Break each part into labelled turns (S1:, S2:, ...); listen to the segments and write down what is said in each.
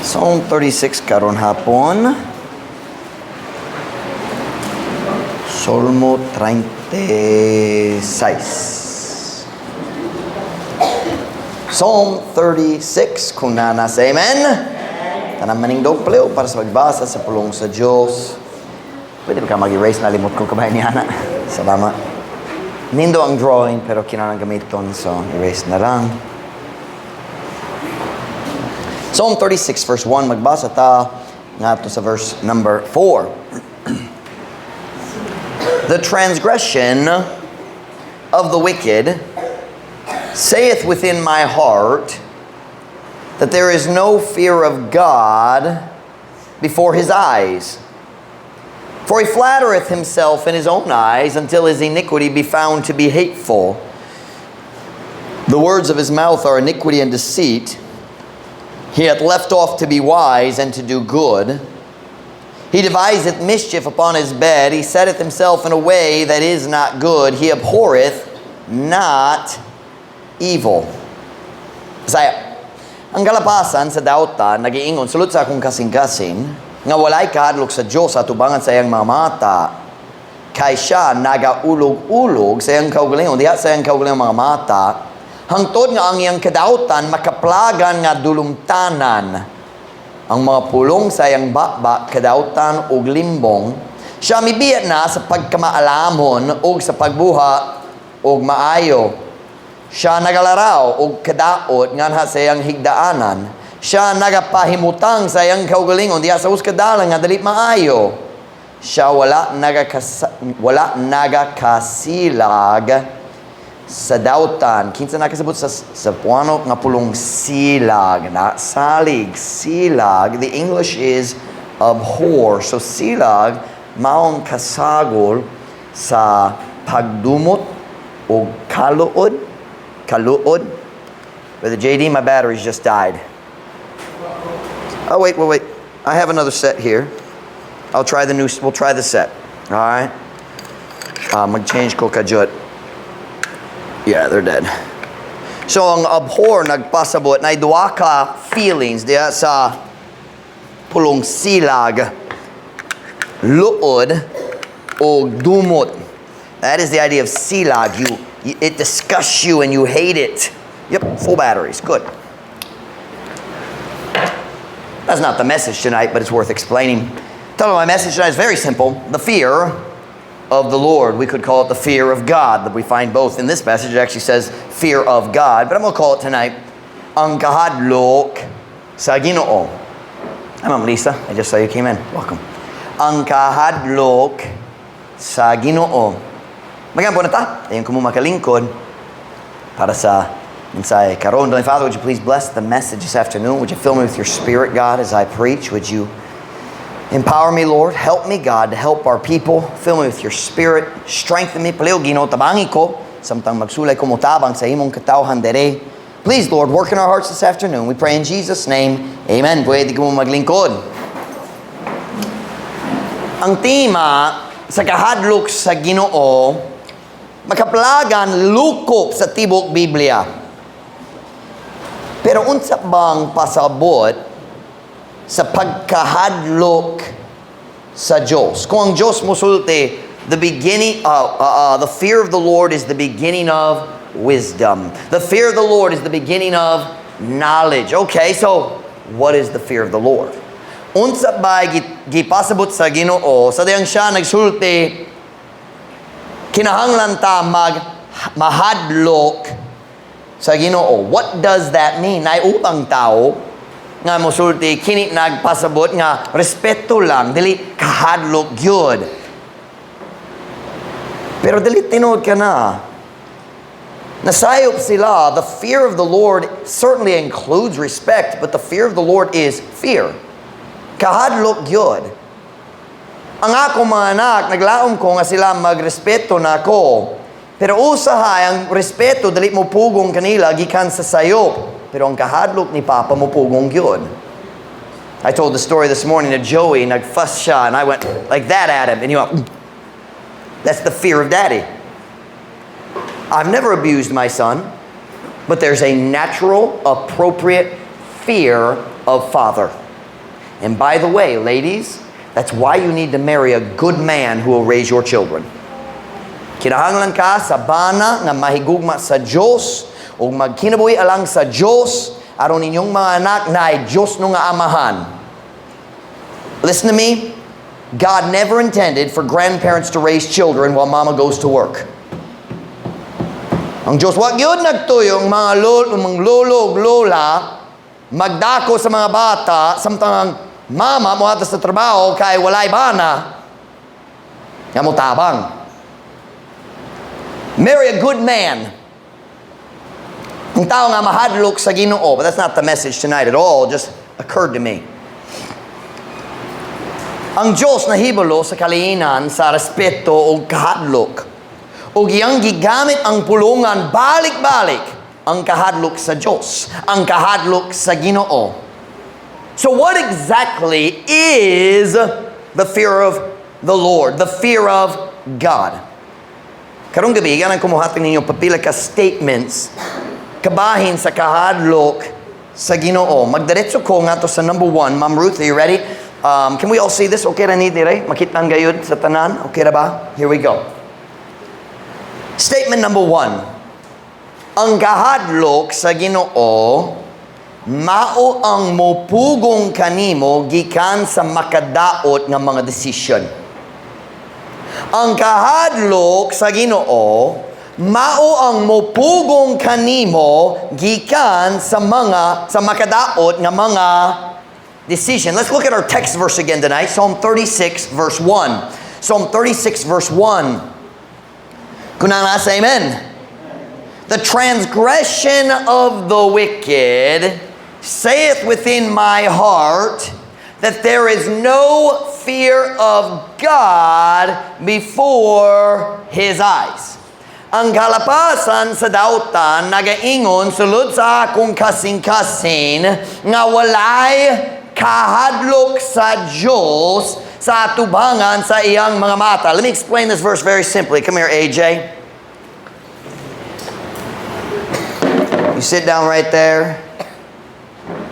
S1: Psalm 36 karon hapon. Salmo 36. Psalm 36, kung naa na sa amen. Tanan manindog palihog para sa pagbasa sa pulong sa Diyos. Pwede ba ka mag-erase? Nalimot ko kabahin niya na. Salamat. Nindo ang drawing pero kinahanglan gamiton, so erase na lang. Psalm 36 verse 1, magbasa ta ngadto sa verse number 4. The transgression of the wicked saith within my heart that there is no fear of God before his eyes. For he flattereth himself in his own eyes until his iniquity be found to be hateful. The words of his mouth are iniquity and deceit. He hath left off to be wise and to do good. He deviseth mischief upon his bed. He setteth himself in a way that is not good. He abhorreth not evil. Saya, ang kalapasan sa dautan, nagiingon, sulod sa akong kasing-kasing, nga walay kahadlok sa Diyos sa atubangan sa iyang mga mata, kay siya nagaulog-ulog sa iyang kaugalingon, diha sa iyang kaugalingon mga mata, hangtod nga ang iyang kadautan makaplagan nga dulumtanan. Ang mga pulong sa iyang baba, kadautan ug limbong, siya mibiya na sa pagkamaalamon ug sa pagbuhat og maayo. Siya nagalaraw og kadaot nganha sa iyang higdaanan. Siya nagapahimutang sa iyang kaugalingon diha sa usa ka dalan nga dili maayo. Siya wala nagakasilag sa dautan. Kinsa nakasabot sa Cebuano nga pulong silag na salig, silag. The English is abhor. So silag maong kasagol sa pagdumot o kaluod. Kaluod. Brother JD, my batteries just died. Oh, wait, wait, wait. I have another set here. I'll try the new, we'll try the set. All right? Mag-change ko kadyot. Yeah, they're dead. So, ang abhor nagpasabot na duha ka feelings diha sa pulong silag, luod o dumot. That is the idea of silag. It disgusts you and you hate it. Yep, full batteries. Good. That's not the message tonight, but it's worth explaining. Title of my message tonight is very simple: The fear of the Lord. We could call it the fear of God. That we find both in this passage. It actually says fear of God, but I'm going to call it tonight ang kahadlok sa Ginoo. Hi, Ma'am Lisa. I just saw you came in. Welcome. Ang kahadlok sa Ginoo. Magampo na ta. Dayon kamo makalingkod para sa mensahe karon. Heavenly Father, would you please bless the message this afternoon? Would you fill me with your Spirit, God, as I preach? Would you empower me, Lord? Help me, God, to help our people. Fill me with your Spirit. Strengthen me. Palihog, Ginoo, tabangi ko. Samtang magsulay ko motabang sa imong katawhan dere. Please, Lord, work in our hearts this afternoon. We pray in Jesus' name. Amen. Pwede ko maglingkod. Ang tema sa kahadlok sa Ginoo makaplagan lukop sa tibok Biblia. Pero unsa bang pasabot sa pagkahadlok sa Diyos? Kung ang Diyos musulti, the fear of the Lord is the beginning of wisdom. The fear of the Lord is the beginning of knowledge. Okay, so what is the fear of the Lord? Unsa ba gipasabot sa Ginoo sa diyang siya nagsulti kinahanglan ta mag mahadlok sa Ginoo? What does that mean? Nay ubang tao nga mosulti kini nagpasabot nga respeto lang, dili kahadlok gyud. Pero dili tinuod kana. Nasayop sila, the fear of the Lord certainly includes respect, but the fear of the Lord is fear. Kahadlok gyud. Ang akong mga anak, naglaom ko nga sila magrespeto na ako. Pero usahay, ang respeto, dili mo pugong kanila, gikan sa sayop. Pero ang kahadlok ni Papa mo pugong gyud. I told the story this morning to Joey, nag-fuss siya, and I went like that at him, and he went, That's the fear of Daddy. I've never abused my son, but there's a natural, appropriate fear of Father. And by the way, ladies, that's why you need to marry a good man who will raise your children. Kinahanglan ka sa bana nga mahigugma sa Dios ug magkinabuhi alang sa Dios aron inyong mga anak naay Dios no nga amahan. Listen to me. God never intended for grandparents to raise children while mama goes to work. Ang Diyos, wa gyud nagtuyo ang mga lolo ug lola magdako sa mga bata samtang ang mama moadto sa trabaho kay walay bana nga motabang. Marry a good man. Ang tao nga mahadlok sa Ginoo. But that's not the message tonight at all. It just occurred to me. Ang Diyos nahibalo sa kaliinan sa respeto o kahadlok. Ug iyang gigamit ang pulungan balik-balik ang kahadlok sa Diyos, ang kahadlok sa Ginoo. So what exactly is the fear of the Lord, the fear of God? Karong gabi, ganahan ko mohatag ninyo pipila ka statements kabahin sa kahadlok sa Ginoo. Magdiretso ko ngadto sa number 1. Ma'am Ruth, are you ready? Can we all see this? Okay ra ni dire? Makita gayud sa tanan? Okay ra ba? Here we go. Statement number 1. Ang kahadlok sa Ginoo mao ang mopugong kanimo gikan sa makadaot nga mga desisyon. Ang kahadlok sa Ginoo mao ang mopugong kanimo gikan sa makadaot nga mga decision. Let's look at our text verse again tonight, Psalm 36 verse 1. Psalm 36 verse 1. Kung nasa, amen. The transgression of the wicked saith within my heart that there is no fear of God before his eyes. Ang kalapasan sa dautan nagaingon sulod sa akong kasing-kasing nga walay kahadlok sa Diyos sa atubangan sa iyang mga mata. Let me explain this verse very simply. Come here, AJ. You sit down right there.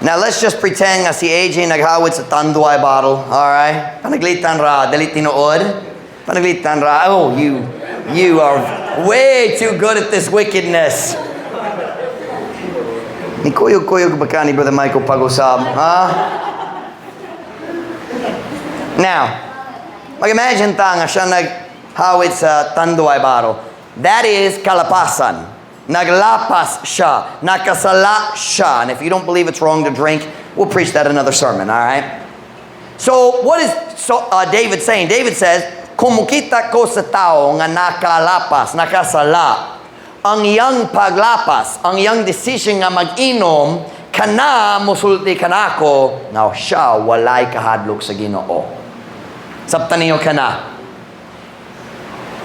S1: Now let's just pretend nga si AJ naghawid sa Tanduay bottle. All right? Panaglitan ra, dili tinuod. Panaglitan ra. Oh, you are way too good at this wickedness. Ni kuyog-kuyog ba ka ni Brother Michael pag-usab? Ha? Now, mag-imagine ta nga siya naghawid sa Tanduay bottle. That is kalapasan. Naglapas siya. Nakasala siya. And if you don't believe it's wrong to drink, we'll preach that another sermon, all right? So, what is David saying? David says, kung mukita ko sa tao nga nakalapas, nakasala, ang iyang paglapas, ang iyang decision nga mag-inom, kana musulti kanako, nga siya walay kahadlok sa Ginoo. Sabtan niyo kana.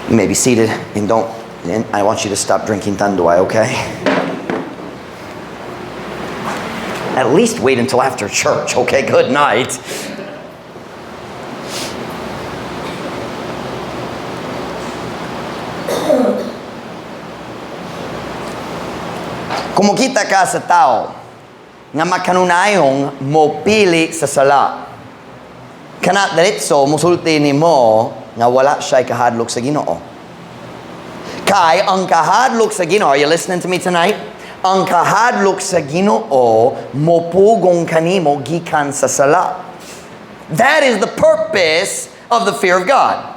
S1: You may be seated and don't, and I want you to stop drinking Tanduay, okay? At least wait until after church, okay? Good night. Kung mokita ka sa tao nga makanunayong mopili sa sala, kana diretso musulti nimo nga wala siya'y kahadlok sa Ginoo. Kay ang kahadlok sa Ginoo, are you listening to me tonight? Ang kahadlok sa Ginoo mopugong kanimo gikan sa sala. That is the purpose of the fear of God.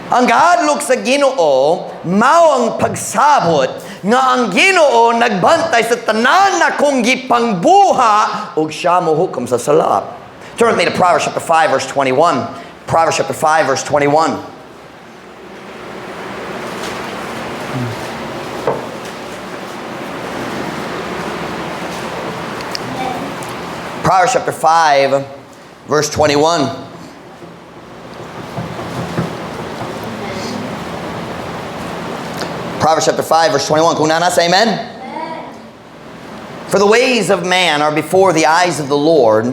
S1: Ang kahadlok sa Ginoo mao ang pagsabot nga ang Ginoo nagbantay sa tanan na kong gipangbuha ug siya mohukom sa sala. Turn with me to Proverbs chapter 5 verse 21. Proverbs chapter 5 verse 21. Proverbs chapter 5 verse 21. Proverbs chapter 5 verse 21. Kung naa na, say amen. Amen. For the ways of man are before the eyes of the Lord,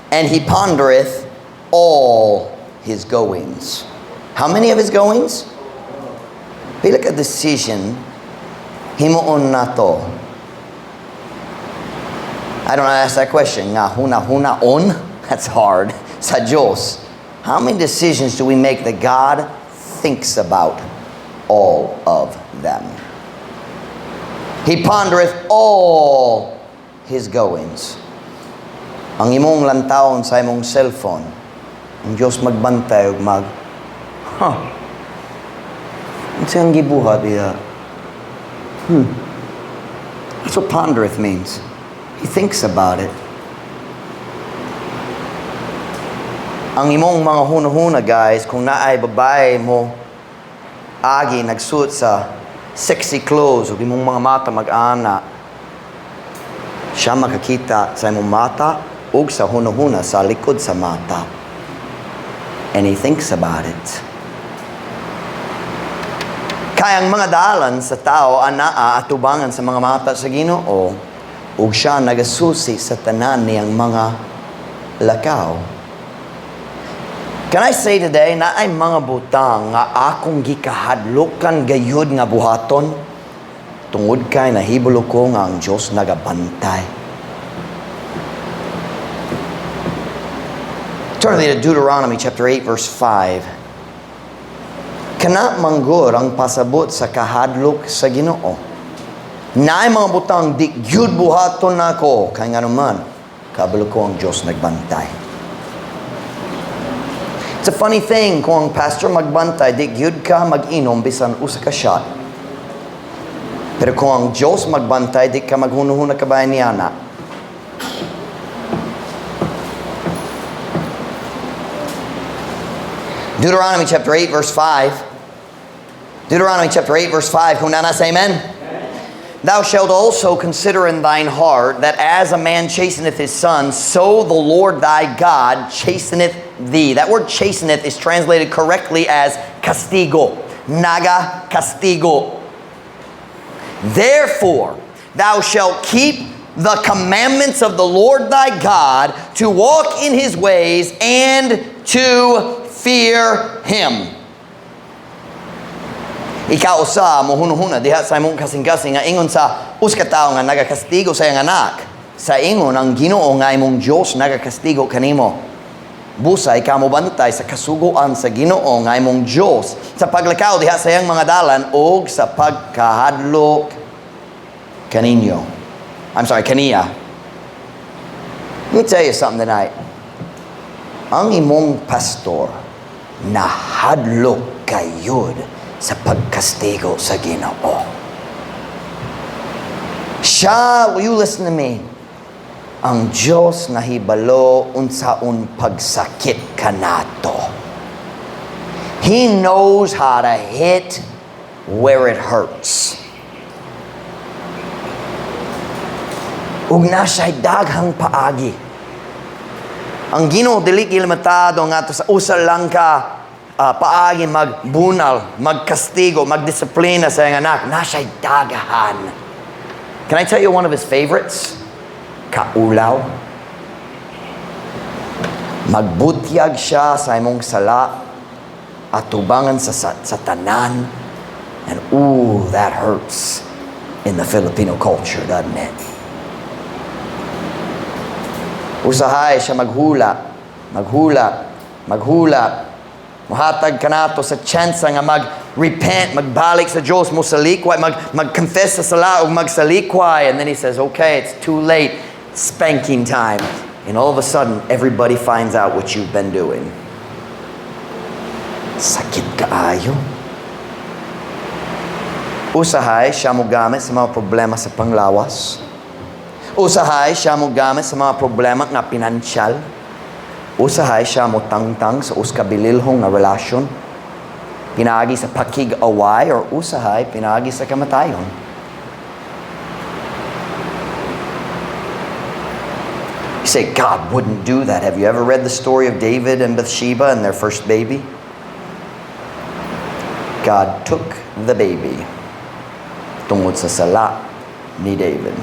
S1: and he pondereth all his goings. How many of his goings? Pila ka decision himuon nato. I don't know how to ask that question. Nga huna-hunaon? That's hard. Sa Diyos. How many decisions do we make that God thinks about all of them? He pondereth all his goings. Ang imong lantawon sa imong cellphone, ang Diyos magbantay ug mag, "Huh, unsa ang gibuhat diha? That's what "pondereth" means. He thinks about it. Ang imong mga hunahuna, guys, kung naay babae mo agi nagsuot sa sexy clothes ug imong mga mata mag-ana, siya makakita sa imong mata ug sa hunahuna sa likod sa mata. And He thinks about it. Kay ang mga dalan sa tao anaa atubangan sa mga mata sa Ginoo ug siya nagasusi sa tanan niyang mga lakaw. Can I say today naay mga butang nga akong gikahadlukan gayud nga buhaton tungod kay nahibalo ko nga ang Dios nagabantay? Turn to Deuteronomy chapter 8 verse 5. Kana manggod ang pasabot sa kahadlok sa Ginoo. Naay mga butang di gyud buhaton nako kay nganuman kabalo ko ang Dios nagbantay. It's a funny thing, kung ang pastor magbantay, di gyud ka mag-inom bisan usa ka shot. Pero kung ang Dios magbantay, di ka maghunuhuna kabay niya na. Deuteronomy chapter 8 verse 5. Deuteronomy chapter 8 verse 5. Kung naa na, say amen. Thou shalt also consider in thine heart that as a man chasteneth his son, so the Lord thy God chasteneth thee. That word "chasteneth" is translated correctly as "castigo." Naga castigo. Therefore, thou shalt keep the commandments of the Lord thy God, to walk in his ways and to fear him. Ikaw usa mohunuhuna diha sa imong kasing-kasing nga ingon sa usa ka tawo nga nagakastigo sa iyang anak. Sa ingon ang Ginoo nga imong Dios nagakastigo kanimo. Busa ikaw mobantay sa kasuguan sa Ginoo nga imong Dios sa paglakaw diha sa iyang mga dalan ug sa pagkahadlok kaninyo. I'm sorry, kaniya. Let me tell you something tonight. Ang imong pastor nahadlok kayod sa pagkastigo sa Ginoo. Siya, will you listen to me? Ang Diyos nahibalo unsaon pagsakit kanato. He knows how to hit where it hurts. Ug naa siya'y daghang paagi. Ang Ginoo dili limitado nga sa usa lang ka paagi magbunal, magkastigo, magdisiplina sa iyang anak. Naa siya'y daghan. Can I tell you one of his favorites? Kaulaw. Magbutyag siya sa imong sala atubangan sa tanan. And ooh, that hurts in the Filipino culture, doesn't it? Usahay siya maghula, maghula, maghula. Muhatag kanato sa chance nga mag-repent, magbalik sa Diyos, mosalikway, mag-confess sa sala ug magsalikway. And then He says, "Okay, it's too late. Spanking time." And all of a sudden, everybody finds out what you've been doing. Sakit kaayo. Usahay siya mo gamit sa mga problema sa panglawas. Usahay siya mo gamit sa mga problema nga pinansyal. Usahay siya mo tangtang sa usa ka bililhong nga relasyon. Pinaagi sa pakig-away or usahay pinaagi sa kamatayon. You say, "God wouldn't do that." Have you ever read the story of David and Bathsheba and their first baby? God took the baby tungod sa sala ni David.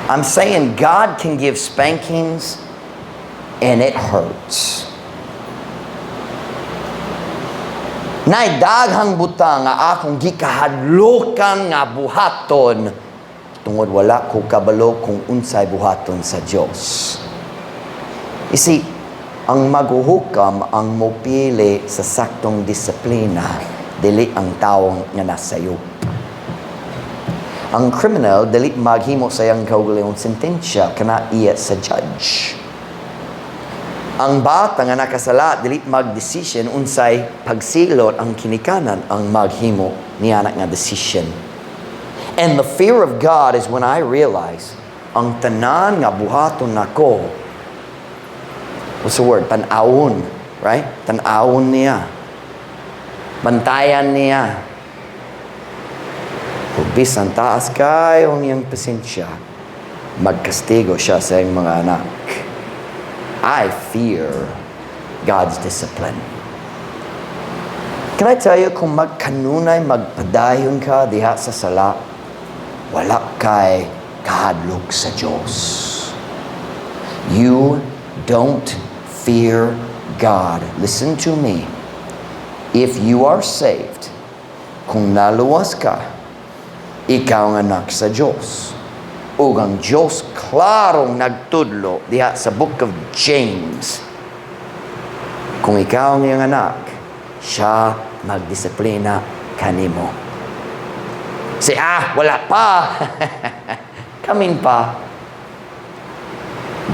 S1: I'm saying God can give spankings and it hurts. Naay daghang butang nga akong gikahadlukan nga buhaton tungod kay nahibalo ko ang Diyos nagbantay. Tungod wala ko kabalo kung unsay buhaton sa Dios. You see, ang maghuhukam ang mopili sa saktong disiplina, dili ang tawo nga nasayop. Ang criminal dili maghimo sa iyang kaugalingong sentensya, kana iya sa judge. Ang bata nga nakasala dili mag-decision unsay pagsilot, ang kinikanan ang maghimo niya nga decision. And the fear of God is when I realize ang tanan nga buhaton nako, what's the word? Tan-awon, right? Tan-awon niya. Bantayan niya. Ug bisan taas kayo ang iyang pasensya, magkastigo siya sa iyang mga anak. I fear God's discipline. Can I tell you, kung magkanunay, magpadayon ka diha sa sala, wala kay kahadlok sa Diyos. You don't fear God. Listen to me. If you are saved, kung naluwas ka, ikaw ang anak sa Diyos. Ug ang Diyos klarong nagtudlo diha sa Book of James. Kung ikaw ang iyang anak, siya magdisiplina kanimo. Say, "Ah, wala pa." Kamin pa.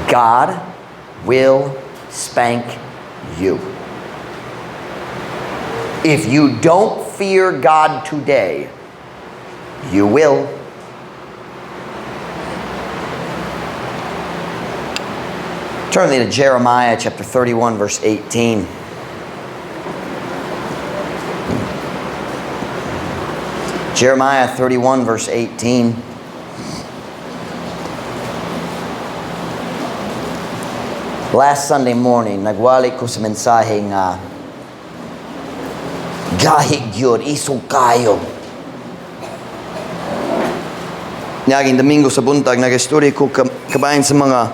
S1: God will spank you. If you don't fear God today, you will. Turn with me to Jeremiah chapter 31, verse 18. Jeremiah 31, verse 18. Last Sunday morning, nagwali ko sa mensahe nga gahi gyud, isog kayo. Niaging Domingo sa buntag, nag-istorya ko kabahin sa mga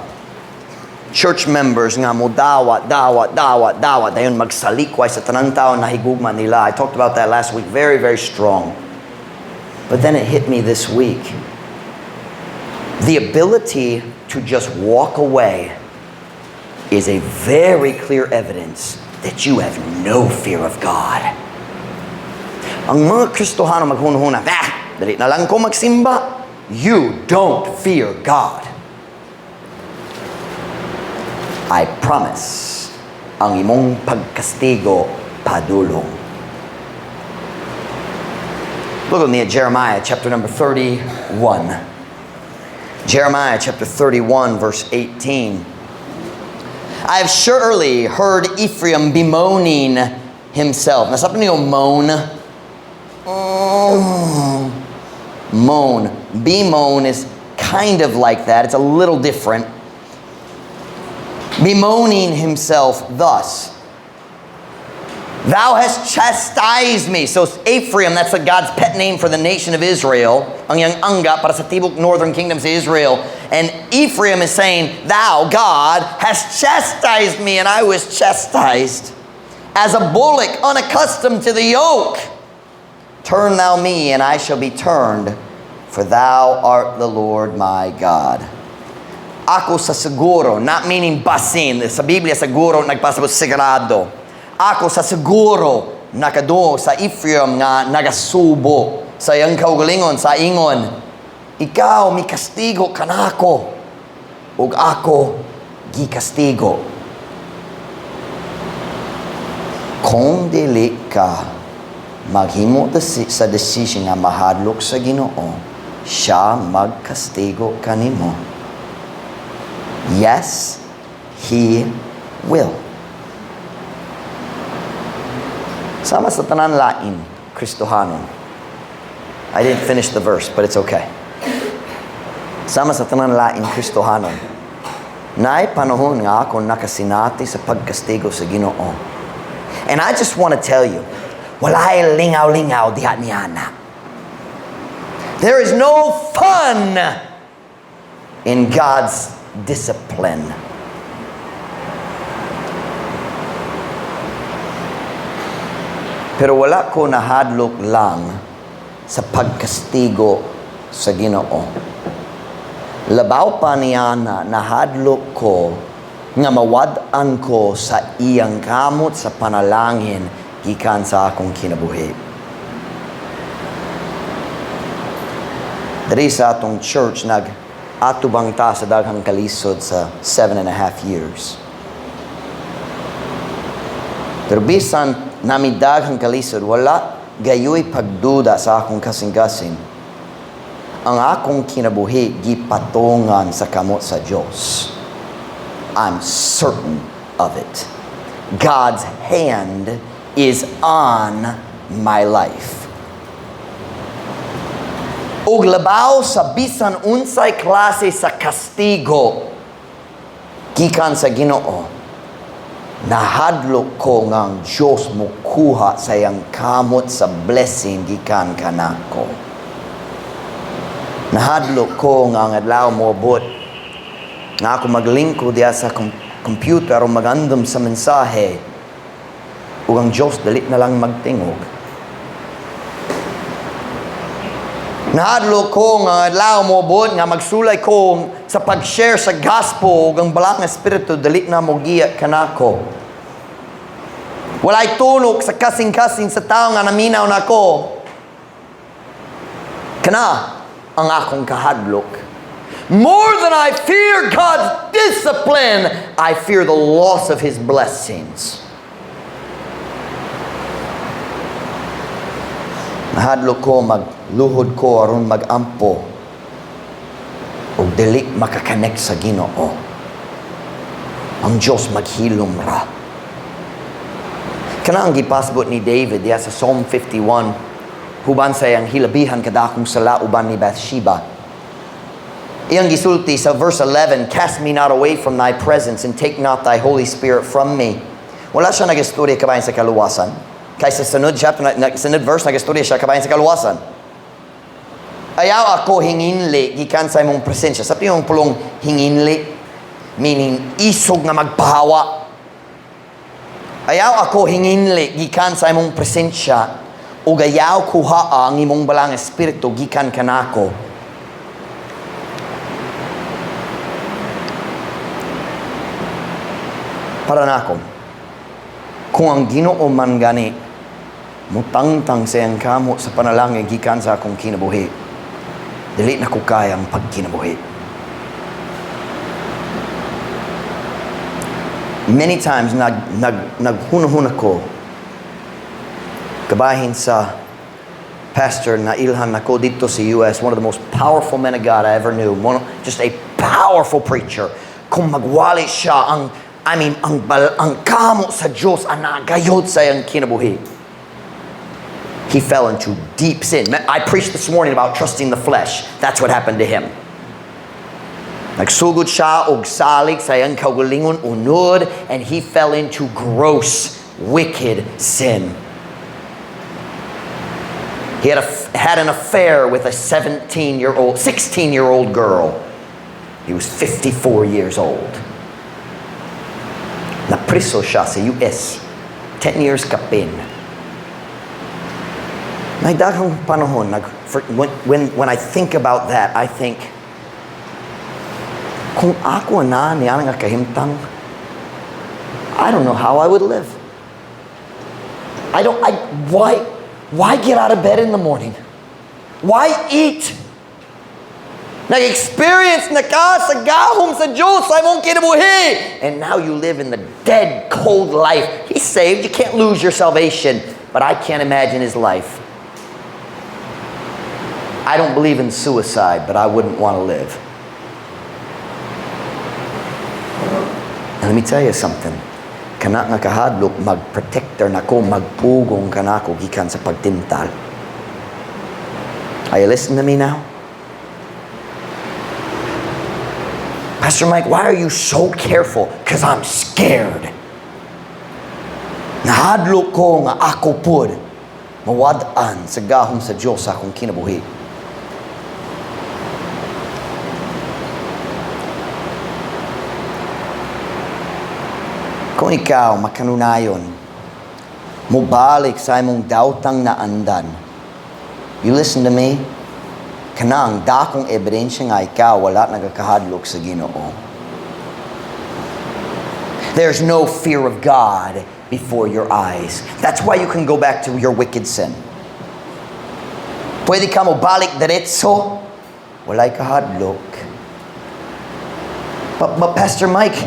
S1: church members nga mo dawat, dawat, dawat, dawat. Dayon magsalikway sa tanang tao na higugma nila. I talked about that last week. Very, very strong. But then it hit me this week. The ability to just walk away is a very clear evidence that you have no fear of God. Ang mga Kristohano maghunahuna, "Ah, dali na lang ko magsimba." You don't fear God. I promise, ang imong pagkastigo padulong. Look with me at Jeremiah chapter number 31. Jeremiah chapter 31, verse 18. I have surely heard Ephraim bemoaning himself. Nasabtan niyo moan? Oh, moan. Bemoan is kind of like that. It's a little different. Bemoaning himself thus. Thou hast chastised me. So Ephraim, that's God's pet name for the nation of Israel. Ang iyang angga para sa tibok northern kingdoms of Israel. And Ephraim is saying, "Thou, God, hast chastised me, and I was chastised. As a bullock unaccustomed to the yoke. Turn thou me, and I shall be turned, for thou art the Lord my God." Ako sa siguro, not meaning basin. Sa Biblia, siguro, nagpasabot sigurado. Ako sa siguro, nakadungog sa Ephraim nga nagasubo sa iyang kaugalingon, sa ingon, "Ikaw, mikastigo kanako, ug ako gikastigo." Kung dili ka maghimo sa decision nga mahadlok sa Ginoo, siya magkastigo kanimo. Yes, He will. Sama sa tanan lain, Kristohanon. I didn't finish the verse, but it's okay. Sama sa tanan lain, Kristohanon. Naay panahon nga ako nakasinati sa pagkastigo sa Ginoo. And I just want to tell you, walay lingaw-lingaw diha niana. There is no fun in God's discipline. Pero wala ko nahadlok lang sa pagkastigo sa Ginoo. Labaw pa niana, nahadlok ko nga mawad-an ko sa iyang kamot sa panalangin gikan sa akong kinabuhi. Diri sa atong church, nag-atubang ta sa daghang kalisod sa 7.5 years. Pero bisan nami daghang kalisod, wala gayoy pagduda sa akong kasing-kasing. Ang akong kinabuhi gipatungan sa kamot sa Dios. I'm certain of it. God's hand is on my life. Ug labaw sa bisan unsay klase sa kastigo gikan sa Ginoo, nahadlok ko nga ang Diyos mukuha sa iyang kamot sa blessing gikan kanako. Nahadlok ko nga ang adlaw moabot nga ako maglingkod diya sa computer o magandam sa mensahe ug ang Diyos dali na lang magtingog. Nahadlok ko nga adlaw moabot nga magsulay ko sa pag-share sa gospel ug ang Balaang Espiritu dali na mogiya kanako. Walay tunok sa kasing-kasing sa tao nga naminaw nako. Kana ang akong kahadlok. More than I fear God's discipline, I fear the loss of His blessings. Nahadlok ko magluhod ko aron magampo ug dili maka-connect sa Ginoo. Ang Diyos maghilom ra. Kana ang gipasbot ni David diya sa Psalm 51 huban sa iyang hilabihan kadakong sala uban ni Bathsheba. Iyang gisulti sa verse 11, "Cast me not away from thy presence and take not thy Holy Spirit from me." Wala siya nagistorya kabahin sa kaluwasan. Kay sa sunod chapter, sunod verse, nagistorya siya kabahin sa kaluwasan. Ayaw ako hinginli gikan sa imong presensya. Sa yung pulong "hinginli," meaning isog nga magpahawa. Ayaw ako hinginli gikan sa imong presensya ug ayaw kuhaa ang imong Balaang Espiritu gikan kanako. Para nako, kung ang Ginoo man gani mutangtang sa iyang kamot sa panalangin gikan sa akong kinabuhi, dili na ko kaya ang pagkinabuhi. Many times nag nag naghunahuna ko kabahin sa pastor na ilhan nako dito sa US, one of the most powerful men of God I ever knew, just a powerful preacher. Kung magwali siya, ang I mean, ang kamo sa Diyos ang nagayod sa iyang kinabuhi. He fell into deep sin. I preached this morning about trusting the flesh. That's what happened to him. Nagsugod siya og salig sa iyang kaugalingon unod, and he fell into gross, wicked sin. He had an affair with a 17-year-old, 16-year-old girl. He was 54 years old. Napriso siya sa US. 10 years kapin. May daghang panahon, nag, for, when I think about that, I think, kung ako na niya nga kahimtang, I don't know how I would live. I don't, I, why get out of bed in the morning? Why eat? Nag-experience na ka sa gahom sa Diyos sa imong kinabuhi. And now you live in the dead, cold life. He's saved. You can't lose your salvation. But I can't imagine his life. I don't believe in suicide, but I wouldn't want to live. And let me tell you something. Kana nga kahadlok, mag-protector nako, magpugong kanako gikan sa pagtintal. Are you listening to me now? "Pastor Mike, why are you so careful?" Because I'm scared. Nahadlok ko nga ako pud mawad-an sa gahom sa Diyos sa akong kinabuhi. Kung ikaw makanunayon, mubalik sa imong daotang naandan, you listen to me, Kanang dakong ebidensya nga ikaw wala nagakahadlok sa Ginoo. There's no fear of God before your eyes. That's why you can go back to your wicked sin. Pwede ka mo balik diretso, walay kahadlok. But Pastor Mike,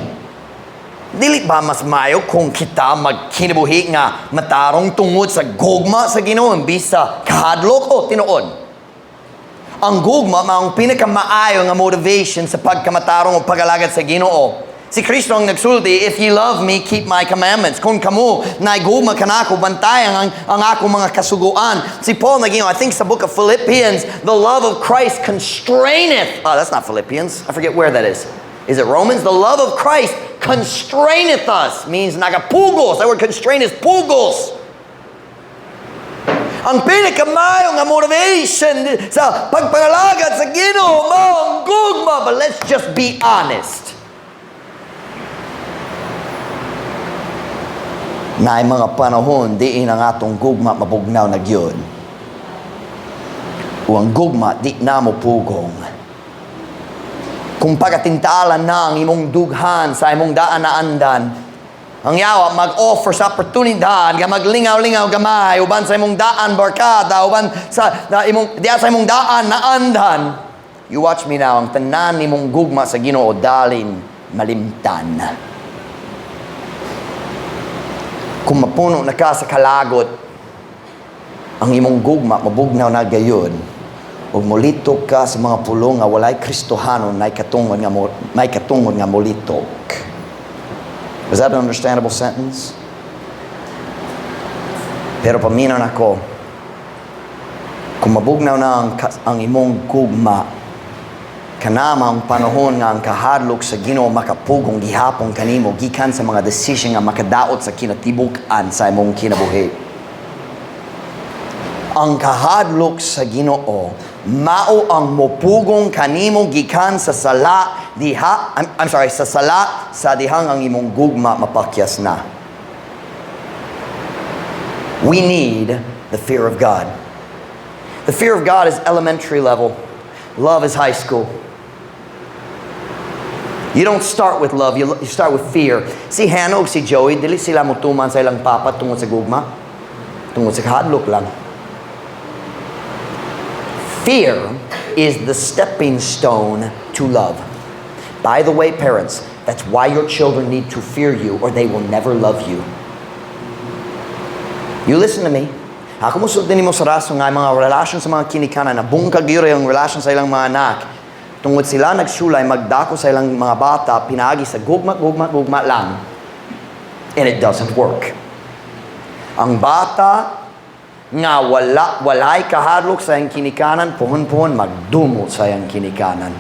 S1: dili ba mas mayo kung kita magkinabuhi nga matarong tungod sa gugma sa Ginoo imbis sa kahadlok? O tinuod. Ang gugma mao ang pinakamaayo nga motivation sa pagkamatarong o pag-alagad sa Ginoo. Si Kristo ang nagsulti, "If ye love me, keep my commandments." Kung kamo naigugma kanako, bantayan ang ako mga kasuguan. Si Paul nag I think sa book of Philippians, "The love of Christ constraineth." Oh, that's not Philippians. I forget where that is. Is it Romans? "The love of Christ constraineth us." Means nagapugos. That word "constrain" is pugos. Ang pinakamaayo nga motivation sa pagpangalagad sa Ginoo mao ang gugma. But let's just be honest. Naay mga panahon diin ang atong gugma mabugnaw na gyud. O ang gugma di na mo pugong. Kung pagatintalan na ang imong dughan sa imong daan na andan, ang yawa mag-offer sa oportunidad nga maglingaw-lingaw gamay uban sa imong daan barkada, uban sa na imong diya sa imong daan na andan. You watch me now, ang tanan nimong gugma sa Ginoo dalin malimtan. Kung mapuno na ka sa kalagot, ang imong gugma mabugnaw na gayud ug molitok ka sa mga pulong nga walay Kristohanon may katungod nga molitok. Was that an understandable sentence? Pero paminaw nako, kung mabugnaw na ang imong gugma, kanama ang panahon nga ang kahadlok sa Ginoo makapugong gihapon kanimo gikan sa mga desisyon nga makadaot sa kinatibuk-an sa imong kinabuhi. Ang kahadlok sa Ginoo mao ang mopugong kanimo gikan sa sala diha, I'm sorry, sa sala sa dihang ang imong gugma mapakyas na. We need the fear of God. The fear of God is elementary level. Love is high school. You don't start with love, you start with fear. Si Hannah ug si Joey, dili sila mutuman sa ilang papa tungod sa gugma. Tungod sa kahadlok lang. Fear is the stepping stone to love. By the way, parents, that's why your children need to fear you or they will never love you. You listen to me. Ako mosulti nimo sa rason nga mga relasyon sa mga kinikanan na bungkag gyud ang relasyon sa ilang mga anak. Tungod sila nagsulay magdako sa ilang mga bata pinaagi sa gugma, gugma, gugma lang. And it doesn't work. Ang bata nga walay kahadlok sa iyang kinikanan, puhon-puhon magdumo sa iyang kinikanan.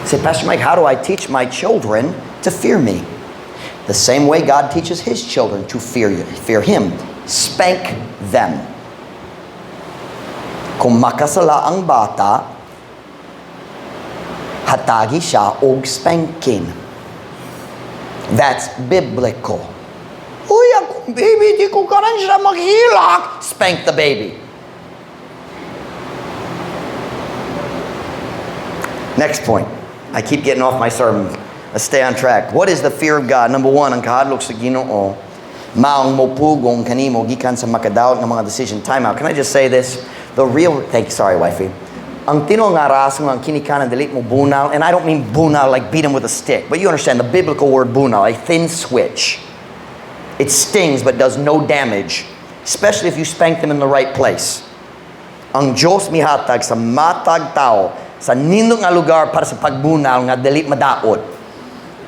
S1: Say, "Pastor Mike, how do I teach my children to fear me?" The same way God teaches His children to fear you, fear Him. Spank them. Kung makasala ang bata, hatagi siya og spanking. That's biblical. "Uy, akong baby, di ko karan siya maghilak." Spank the baby. Next point. I keep getting off my sermon. Let's stay on track. What is the fear of God? Number one, ang kahadlok sa Ginoo, maong mopugong kanimo gikan sa makadaot nga mga decision. Time out. Can I just say this? The real, thank you, sorry, wifey. Ang tinuod nga rason ang kinikanan dili mo bunal, and I don't mean bunal like beat him with a stick, but you understand the biblical word bunal, a thin switch. It stings but does no damage, especially if you spank them in the right place. Ang Diyos mihatag sa matag tao sa nindot nga lugar para sa pagbunal nga dili madaot.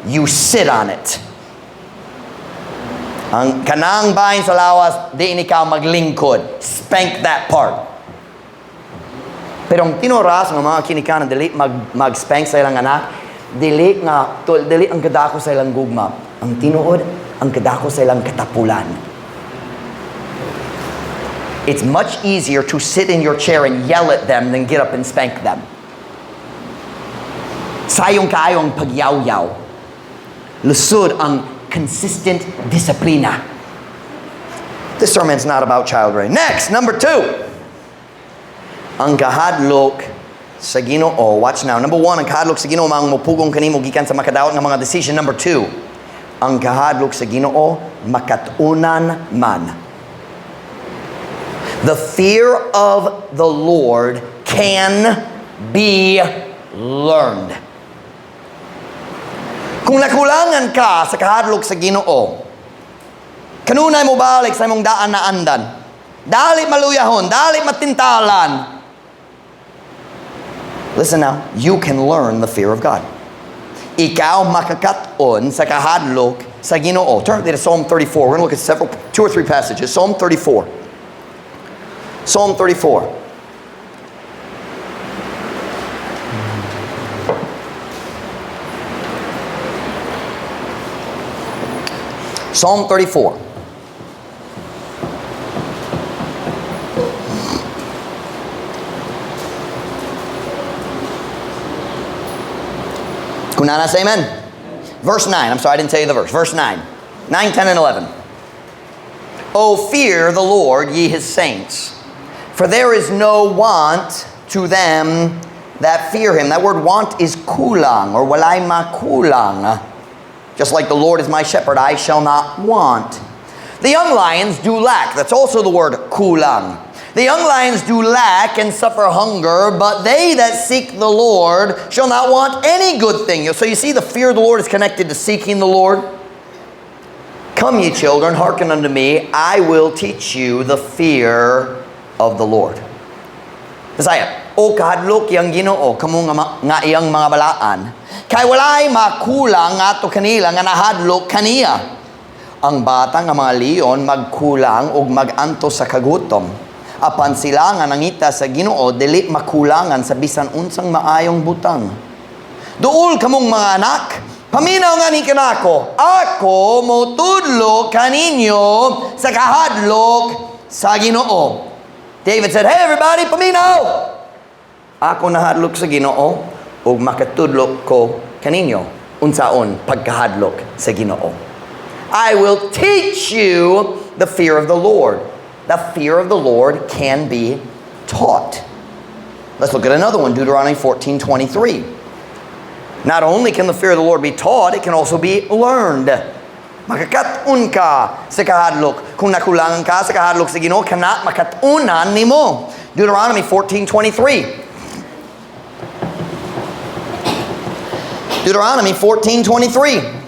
S1: You sit on it. Ang kanang bahin sa lawas, di ikaw maglingkod. Spank that part. Pero ang tinuod nga mga kinikanan dili mag-spank sa ilang anak, dili nga tol, dili ang kadako sa ilang gugma. Ang tinuod, ang kadako sa ilang katapulan. It's much easier to sit in your chair and yell at them than get up and spank them. Sayong kaayo ang pagyaw-yaw. Lisod ang consistent disiplina. This sermon's not about child rearing. Next, number two. Ang kahadlok sa Ginoo. Watch now. Number one, ang kahadlok sa Ginoo maong mupugong kanimo gikan sa makadaot nga mga decision. Number two, ang kahadlok sa Ginoo makat-unan man. The fear of the Lord can be learned. Kung nakulangan ka sa kahadlok sa Ginoo, kanunay mo balik sa imong daan na andan. Dali maluyahon, dali matintalan. Listen now, you can learn the fear of God. Ikaw makakat-on sa kahadlok sa Ginoo. Turn to Psalm 34. We're going to look at several, two or three passages. Psalm 34. Psalm 34. Psalm 34. Kung naa na, say amen. Verse 9. I'm sorry, I didn't tell you the verse. Verse 9. 9, 10, and 11. Oh, fear the Lord, ye his saints, for there is no want to them that fear him. That word "want" is kulang or walay makulang. Just like the Lord is my shepherd, I shall not want. The young lions do lack. That's also the word kulang. The young lions do lack and suffer hunger, but they that seek the Lord shall not want any good thing. So you see, the fear of the Lord is connected to seeking the Lord. Come, ye children, hearken unto me. I will teach you the fear of the Lord. Bisaya, O kahadlok iyang Ginoo, kamo nga iyang mga balaan. Kay walay makulang ngadto kanila nga nahadlok kaniya. Ang bata nga mga leon magkulang ug magantos sa kagutom. Apan sila nga nangita sa Ginoo dili makulangan sa bisan unsang maayong butang. Duol kamong mga anak, paminaw ngani kanako. Ako motudlo kaninyo sa kahadlok sa Ginoo. David said, "Hey everybody, paminaw! Ako nahadlok sa Ginoo ug makatudlo ko kaninyo unsaon pagkahadlok sa Ginoo." I will teach you the fear of the Lord. The fear of the Lord can be taught. Let's look at another one, Deuteronomy 14:23. Not only can the fear of the Lord be taught, it can also be learned. Makakat-on ka sa kahadlok. Kung nakulangan ka sa kahadlok sa Ginoo, kana makat-unan nimo. Deuteronomy 14:23. Deuteronomy 14:23.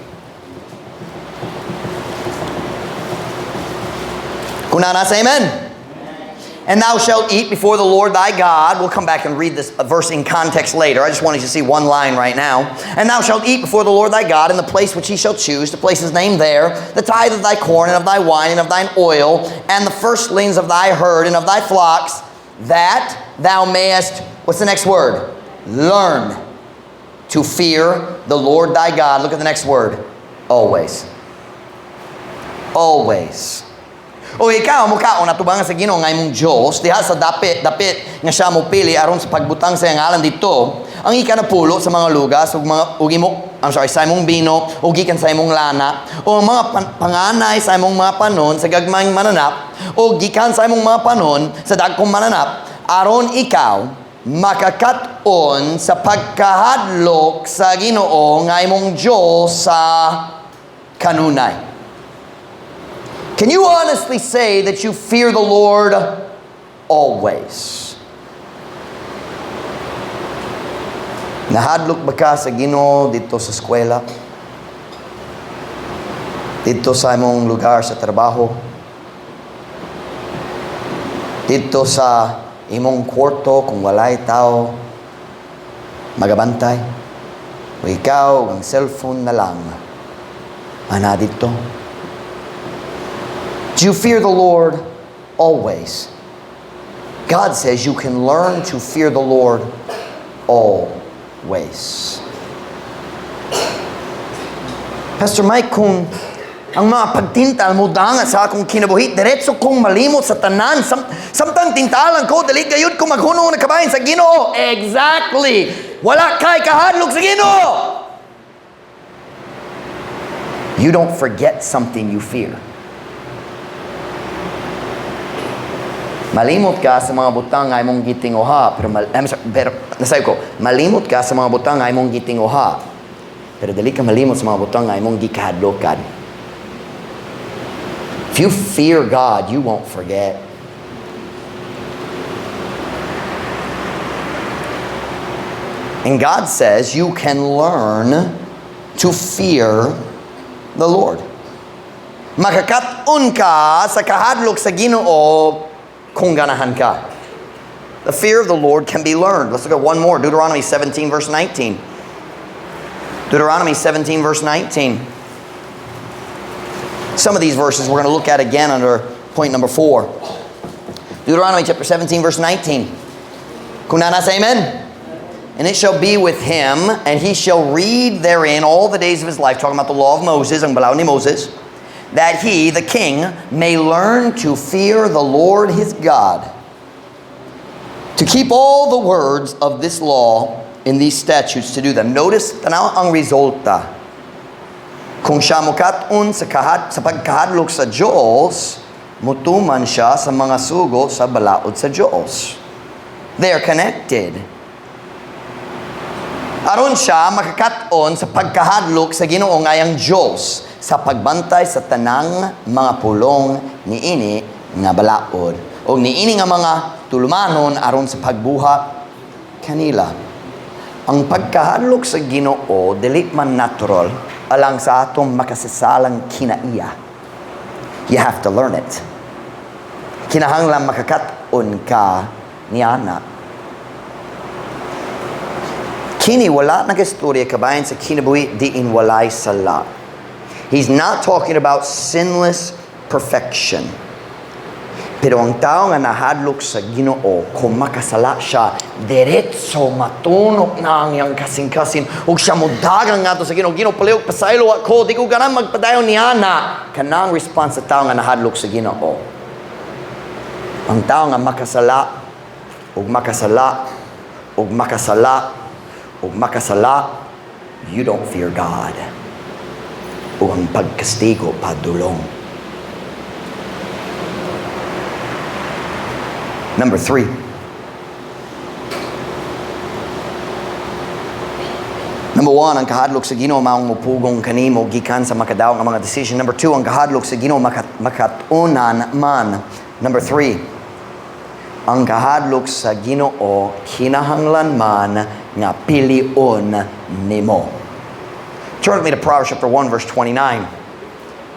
S1: Kung naa na, say amen. And thou shalt eat before the Lord thy God. We'll come back and read this verse in context later. I just wanted you to see one line right now. And thou shalt eat before the Lord thy God in the place which he shall choose, to place his name there, the tithe of thy corn and of thy wine and of thine oil, and the firstlings of thy herd and of thy flocks, that thou mayest, what's the next word? Learn to fear the Lord thy God. Look at the next word. Always. Always. O ikaw mukaon atubangan sa Ginoo nga imong Dios diha sa dapit dapit nga siya mo pili aron sa pagbutang sa iyang ngalan didto, ang ikanapulo sa mga lugas ug mga ug imo, I'm sorry, sa imong bino ug gikan sa imong lana, o ang mga panganay sa imong mga panon sa gagmayng mananap o gikan sa imong mga panon sa dagkong mananap, aron ikaw makakat-on sa pagkahadlok sa Ginoo nga imong Dios sa kanunay. Can you honestly say that you fear the Lord always? Nahadlok ba ka sa Ginoo didto sa eskwela? Didto sa imong lugar sa trabaho? Didto sa imong kwarto kung walay tao magabantay? O ikaw, ang cellphone na lang, ana didto? Do you fear the Lord always? God says you can learn to fear the Lord always. Pastor Mike, kung ang mga pagtintal mo dangat sa akong kinabuhi, diretso kong malimot sa tanan. Samtang tintalan ko, dali gayud ko maghunong na kabahin sa Ginoo. Exactly. Wala kay kahadlok sa Ginoo. You don't forget something you fear. Malimot ka sa mga butang nga imong gitinguha, pero mal, I'm sorry, pero nasabi ko, malimot ka sa mga butang nga imong gitinguha, pero dili ka malimot sa mga butang nga imong gikahadlokan. If you fear God, you won't forget. And God says you can learn to fear the Lord. Makakat-on ka sa kahadlok sa Ginoo kung ganahan ka. The fear of the Lord can be learned. Let's look at one more. Deuteronomy 17 verse 19. Deuteronomy 17 verse 19. Some of these verses we're going to look at again under point number 4. Deuteronomy chapter 17 verse 19. Kung naa na, say amen. And it shall be with him, and he shall read therein all the days of his life, talking about the law of Moses, ang balaod ni Moses, that he, the king, may learn to fear the Lord his God, to keep all the words of this law in these statutes to do them. Notice, tanaw ang resulta. Kung siya mukat-on sa pagkahadlok sa Diyos, mutuman siya sa mga sugo sa balaod sa Diyos. They are connected. Aron siya makakat-on sa pagkahadlok sa Ginoo nga iyang Diyos sa pagbantay sa tanang mga pulong niini nga balaod o niini nga mga tulumanon aron sa pagbuhat kanila. Ang pagkahadlok sa Ginoo dili man natural alang sa atong makasasalang kinaiya. You have to learn it. Kinahanglan makakat-on ka niana. Kini wala nagastorya kabahin sa kinabuhi diin walay sala. He's not talking about sinless perfection. Pero ang tao nga nahadlok sa Ginoo, kung makasala siya, diretso matunok na ang iyang kasing-kasing ug siya modagang ngadto sa Ginoo. "Ginoo, palihog pasaylo ako, di ko ganahan magpadayon niana." Kanang response sa tao nga nahadlok sa Ginoo. Ang tao nga makasala ug makasala ug makasala ug makasala, you don't fear God. Ug ang pagkastigo padulong. Number three. Number one, ang kahadlok sa Ginoo maong mupugong kanimo gikan sa makadaw nga mga decision. Number two, ang kahadlok sa Ginoo makatunan man. Number three, ang kahadlok sa Ginoo kinahanglan man nga pilion nimo. Turn with me to Proverbs chapter 1 verse 29.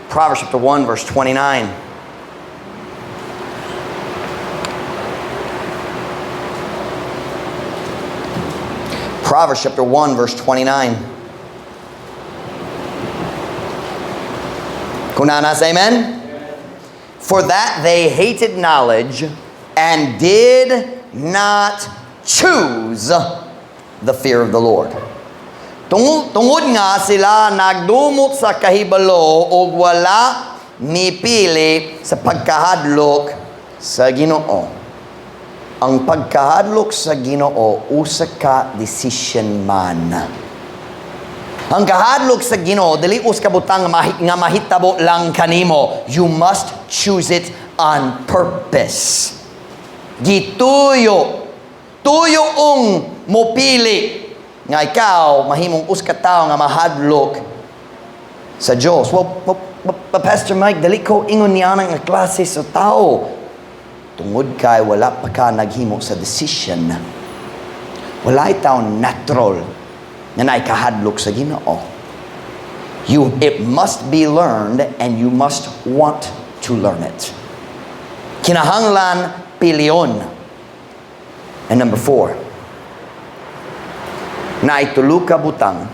S1: Proverbs chapter 1 verse 29. Proverbs chapter 1 verse 29. Kung naa na, say amen? For that they hated knowledge and did not choose the fear of the Lord. Tungod nga sila nagdumot sa kahibalo ug wala mipili sa pagkahadlok sa Ginoo. Ang pagkahadlok sa Ginoo usa ka decision man. Ang kahadlok sa Ginoo dili usa ka butang nga mahitabo lang kanimo. You must choose it on purpose. Gituyo. Tuyoong mopili nga ikaw mahimong usa ka tawo nga mahadlok sa Dios. Well, Pastor Mike, dili ko ingon niya nga klase sa tao. Tungod kay wala pa ka naghimo sa decision. Wala tawo natural nga naikahadlok sa Ginoo. It must be learned and you must want to learn it. Kinahanglan pilion. And number four, naay tulo ka butang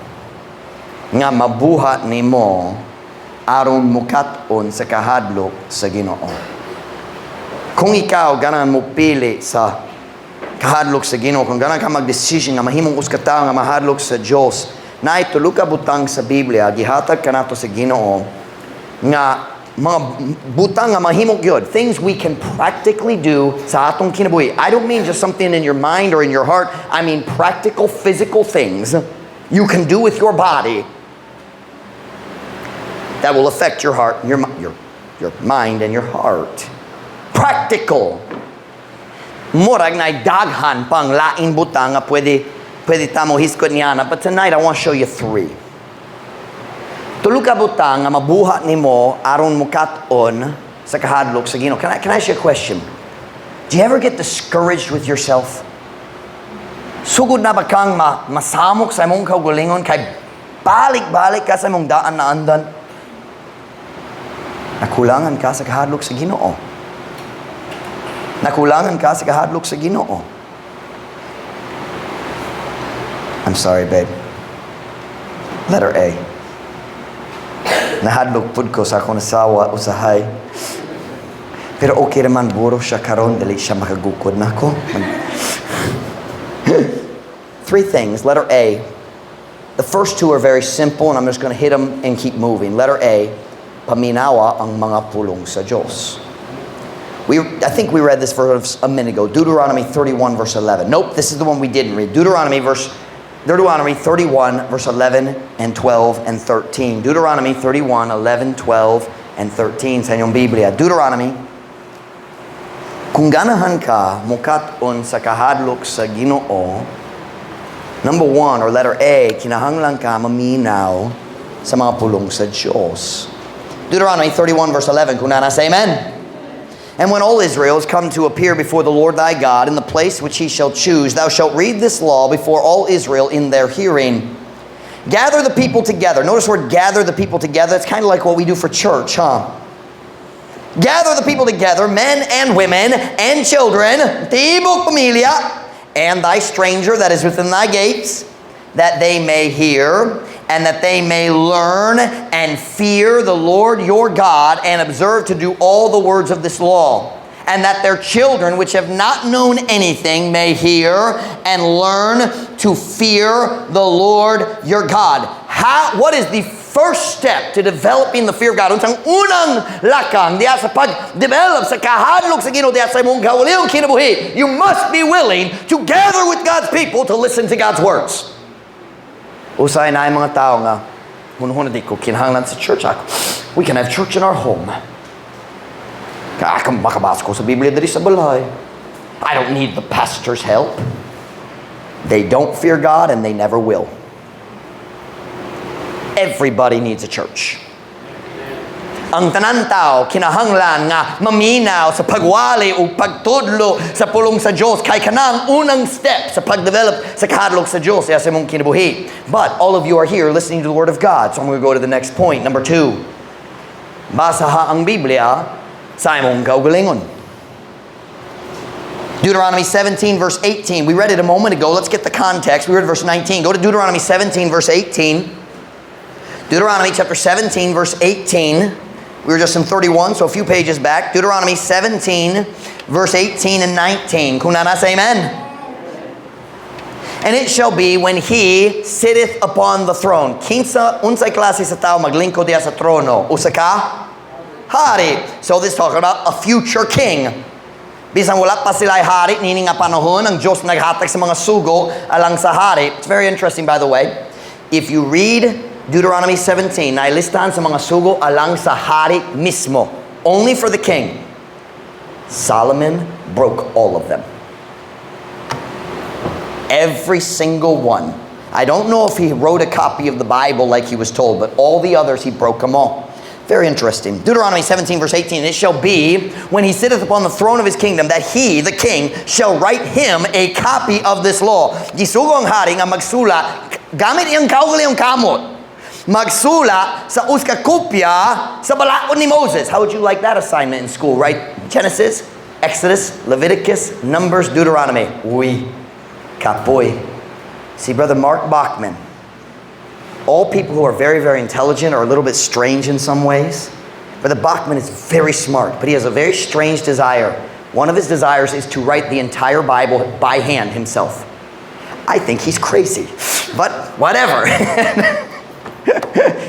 S1: nga mabuhat nimo aron mukat-on sa kahadlok sa Ginoo. Kung ikaw ganahan mo pili sa kahadlok sa Ginoo, kung ganahan ka mag-decision nga mahimong usa ka tawo nga mahadlok sa Dios, naay tulo ka butang sa Biblia gihatag kanato sa Ginoo nga mga butang nga mahimo gyud, things we can practically do sa atong kinabuhi. I don't mean just something in your mind or in your heart. I mean practical, physical things you can do with your body that will affect your heart, your mind and your heart. Practical. Murag na daghan pang laing butang nga pwede ta mo hisgot niana. But tonight, I want to show you three. Tulo ka butang nga mabuhat nimo aron mukat-on sa kahadlok sa Ginoo. Can I ask you a question? Do you ever get discouraged with yourself? Sugod na ba kang masamok sa imong kaugalingon kay balik-balik ka sa imong daan na andan? Nakulangan ka sa kahadlok sa Ginoo. Nakulangan ka sa kahadlok sa Ginoo. I'm sorry, babe. Letter A. Nahadlok pud ko sa akong asawa usahay. Pero okay naman, buro siya karon, dili siya makagukod nako. Three things. Letter A. The first two are very simple and I'm just going to hit them and keep moving. Letter A, paminawa ang mga pulong sa Diyos. I think we read this verse a minute ago. Deuteronomy 31 verse 11. Nope, this is the one we didn't read. Deuteronomy 31 verse 11 and 12 and 13. Deuteronomy 31, 11, 12, and 13 sa inyong Biblia. Deuteronomy. Kung ganahan ka mukat-on sa kahadlok sa Ginoo, number one, or letter A, kinahanglan ka maminaw sa mga pulong sa Diyos. Deuteronomy 31 verse 11, kung naa na, say amen. And when all Israel is come to appear before the Lord thy God in the place which he shall choose, thou shalt read this law before all Israel in their hearing. Gather the people together. Notice the word "gather the people together." It's kind of like what we do for church, huh? Gather the people together, men and women and children, tibok pamilya, and thy stranger that is within thy gates, that they may hear and that they may learn and fear the Lord your God and observe to do all the words of this law. And that their children, which have not known anything, may hear and learn to fear the Lord your God. What is the first step to developing the fear of God? Unsang unang lakang diha sa pag-develop sa kahadlok sa Ginoo diha sa imong kaugalingong kinabuhi? You must be willing to gather with God's people to listen to God's words. Usahay naay mga tao nga, hunhuna di ko kinahanglan sa church ako. We can have church in our home. Kaya akong makabasa ko sa Biblia diri sa balay. I don't need the pastor's help. They don't fear God and they never will. Everybody needs a church. Ang tanan tao kinahanglan nga maminaw sa pagwali o pagtudlo sa pulong sa Dios kay kanang unang step sa pagdevelop sa kahadlok sa Dios sa imong kinabuhi. But all of you are here listening to the Word of God. So I'm going to go to the next point. Number two. Basaha ang Biblia sa imong kaugalingon. Deuteronomy 17 verse 18. We read it a moment ago. Let's get the context. We read verse 19. Go to Deuteronomy 17 verse 18. Deuteronomy chapter 17 verse 18. We were just in 31, so a few pages back. Deuteronomy 17 verse 18 and 19. Kung naa na, say amen. And it shall be when he sitteth upon the throne. Kinsa unsay klase sa tao maglingkod diha sa trono? Usa ka hari. So this talking about a future king. Bisan wala pa sila hari, nini nga panahon, ang Diyos naghatag sa mga sugo alang sa hari. It's very interesting, by the way. If you read Deuteronomy 17, nailistahan sa mga sugo alang sa hari mismo. Only for the king. Solomon broke all of them. Every single one. I don't know if he wrote a copy of the Bible like he was told, but all the others, he broke them all. Very interesting. Deuteronomy 17, verse 18. It shall be, when he sitteth upon the throne of his kingdom, that he, the king, shall write him a copy of this law. Gisugo ang hari nga magsula, gamit iyang kaugalingong kamot, magsula sa usa ka kopya sa balaod ni Moses. How would you like that assignment in school, right? Genesis, Exodus, Leviticus, Numbers, Deuteronomy. Uy, kapoy. See, Brother Mark Bachman, all people who are very, very intelligent are a little bit strange in some ways. Brother Bachman is very smart, but he has a very strange desire. One of his desires is to write the entire Bible by hand himself. I think he's crazy, but whatever.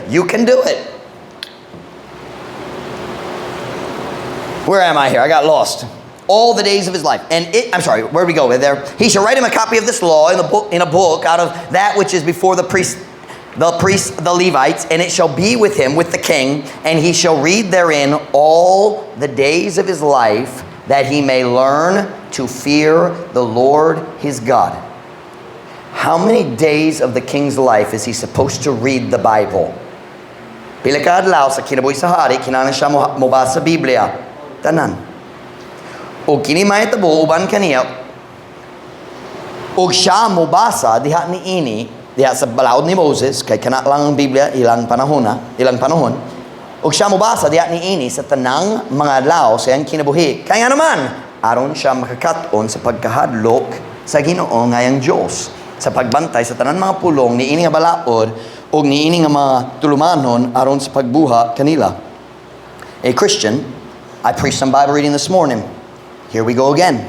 S1: You can do it. Where am I here? I got lost. All the days of his life. And it, I'm sorry, where do we go? There. He shall write him a copy of this law in a book out of that which is before the priests, the Levites, and it shall be with him, with the king, and he shall read therein all the days of his life, that he may learn to to fear the Lord his God. How many days of the king's life is he supposed to read the Bible? Pila ka adlaw sa kinabuhi sa hari, kinahanglan siya mobasa sa Biblia? Tanan. O kini mahitabo uban kaniya, ug siya mobasa diha niini, diha sa balaod ni Moses, kay kana lang ang Biblia ilang panahon na, ilang panahon. Ug siya mobasa diha niini sa tanang mga adlaw sa iyang kinabuhi. Kaya nga naman, aron siya makakat-on sa pagkahadlok sa Ginoo nga iyang Dios, sa pagbantay sa tanan mga pulong niini nga balaod ug niini nga mga tulumanon aron sa pagbuhat kanila. A Christian, I preached some Bible reading this morning. Here we go again.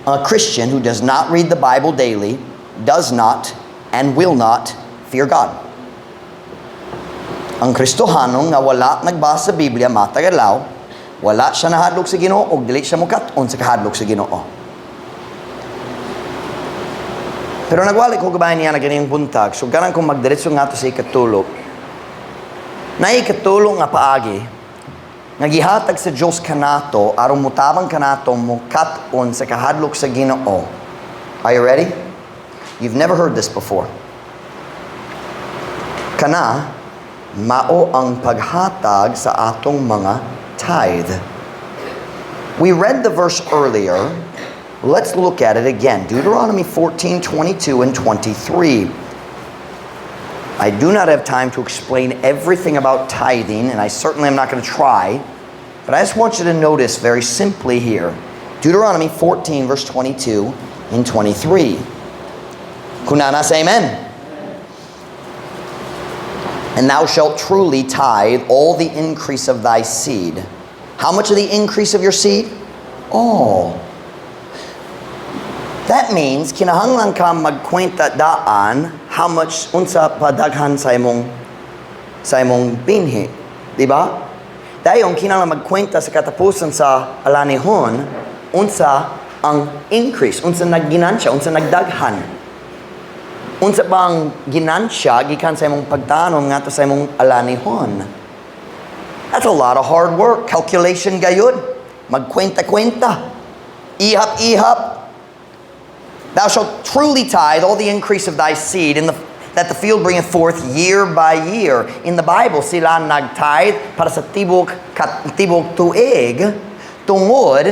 S1: A Christian who does not read the Bible daily does not and will not fear God. Ang Kristohano nga wala nagbasa sa Biblia matag adlaw, wala siya nahadlok sa Ginoo ug dili siya mukat-on sa kahadlok sa Ginoo. Pero nagwali ko gabayan niya na ganiyang buntag, so ganang kung magdiretso nga to sa ikatulo. Na ikatulo nga paagi, nga gihatag sa Diyos kanato, aron mutabang kanato mukat-on sa kahadlok sa Ginoo. Are you ready? You've never heard this before. Kana, mao ang paghatag sa atong mga tithe. We read the verse earlier. Let's look at it again. Deuteronomy 14:22 and 23. I do not have time to explain everything about tithing, and I certainly am not going to try, but I just want you to notice very simply here. Deuteronomy 14, verse 22 and 23. Kung naa na, say amen. And thou shalt truly tithe all the increase of thy seed. How much of the increase of your seed? All. That means, kinahanglan ka magkwenta daan how much unsa padaghan sa imong binhi. Di ba? Dayon kinahanglan magkwenta sa katapusan sa alanihon unsa ang increase, unsa nagginansya, unsa nagdaghan. Unsa bang ginansya gikan sa imong pagtanom ngadto sa imong alanihon. That's a lot of hard work, calculation gayud. Magkwenta-kwenta. Ihap-ihap. Thou shalt truly tithe all the increase of thy seed that the field bringeth forth year by year. In the Bible, sila nag-tithe para sa tibok tuig tungod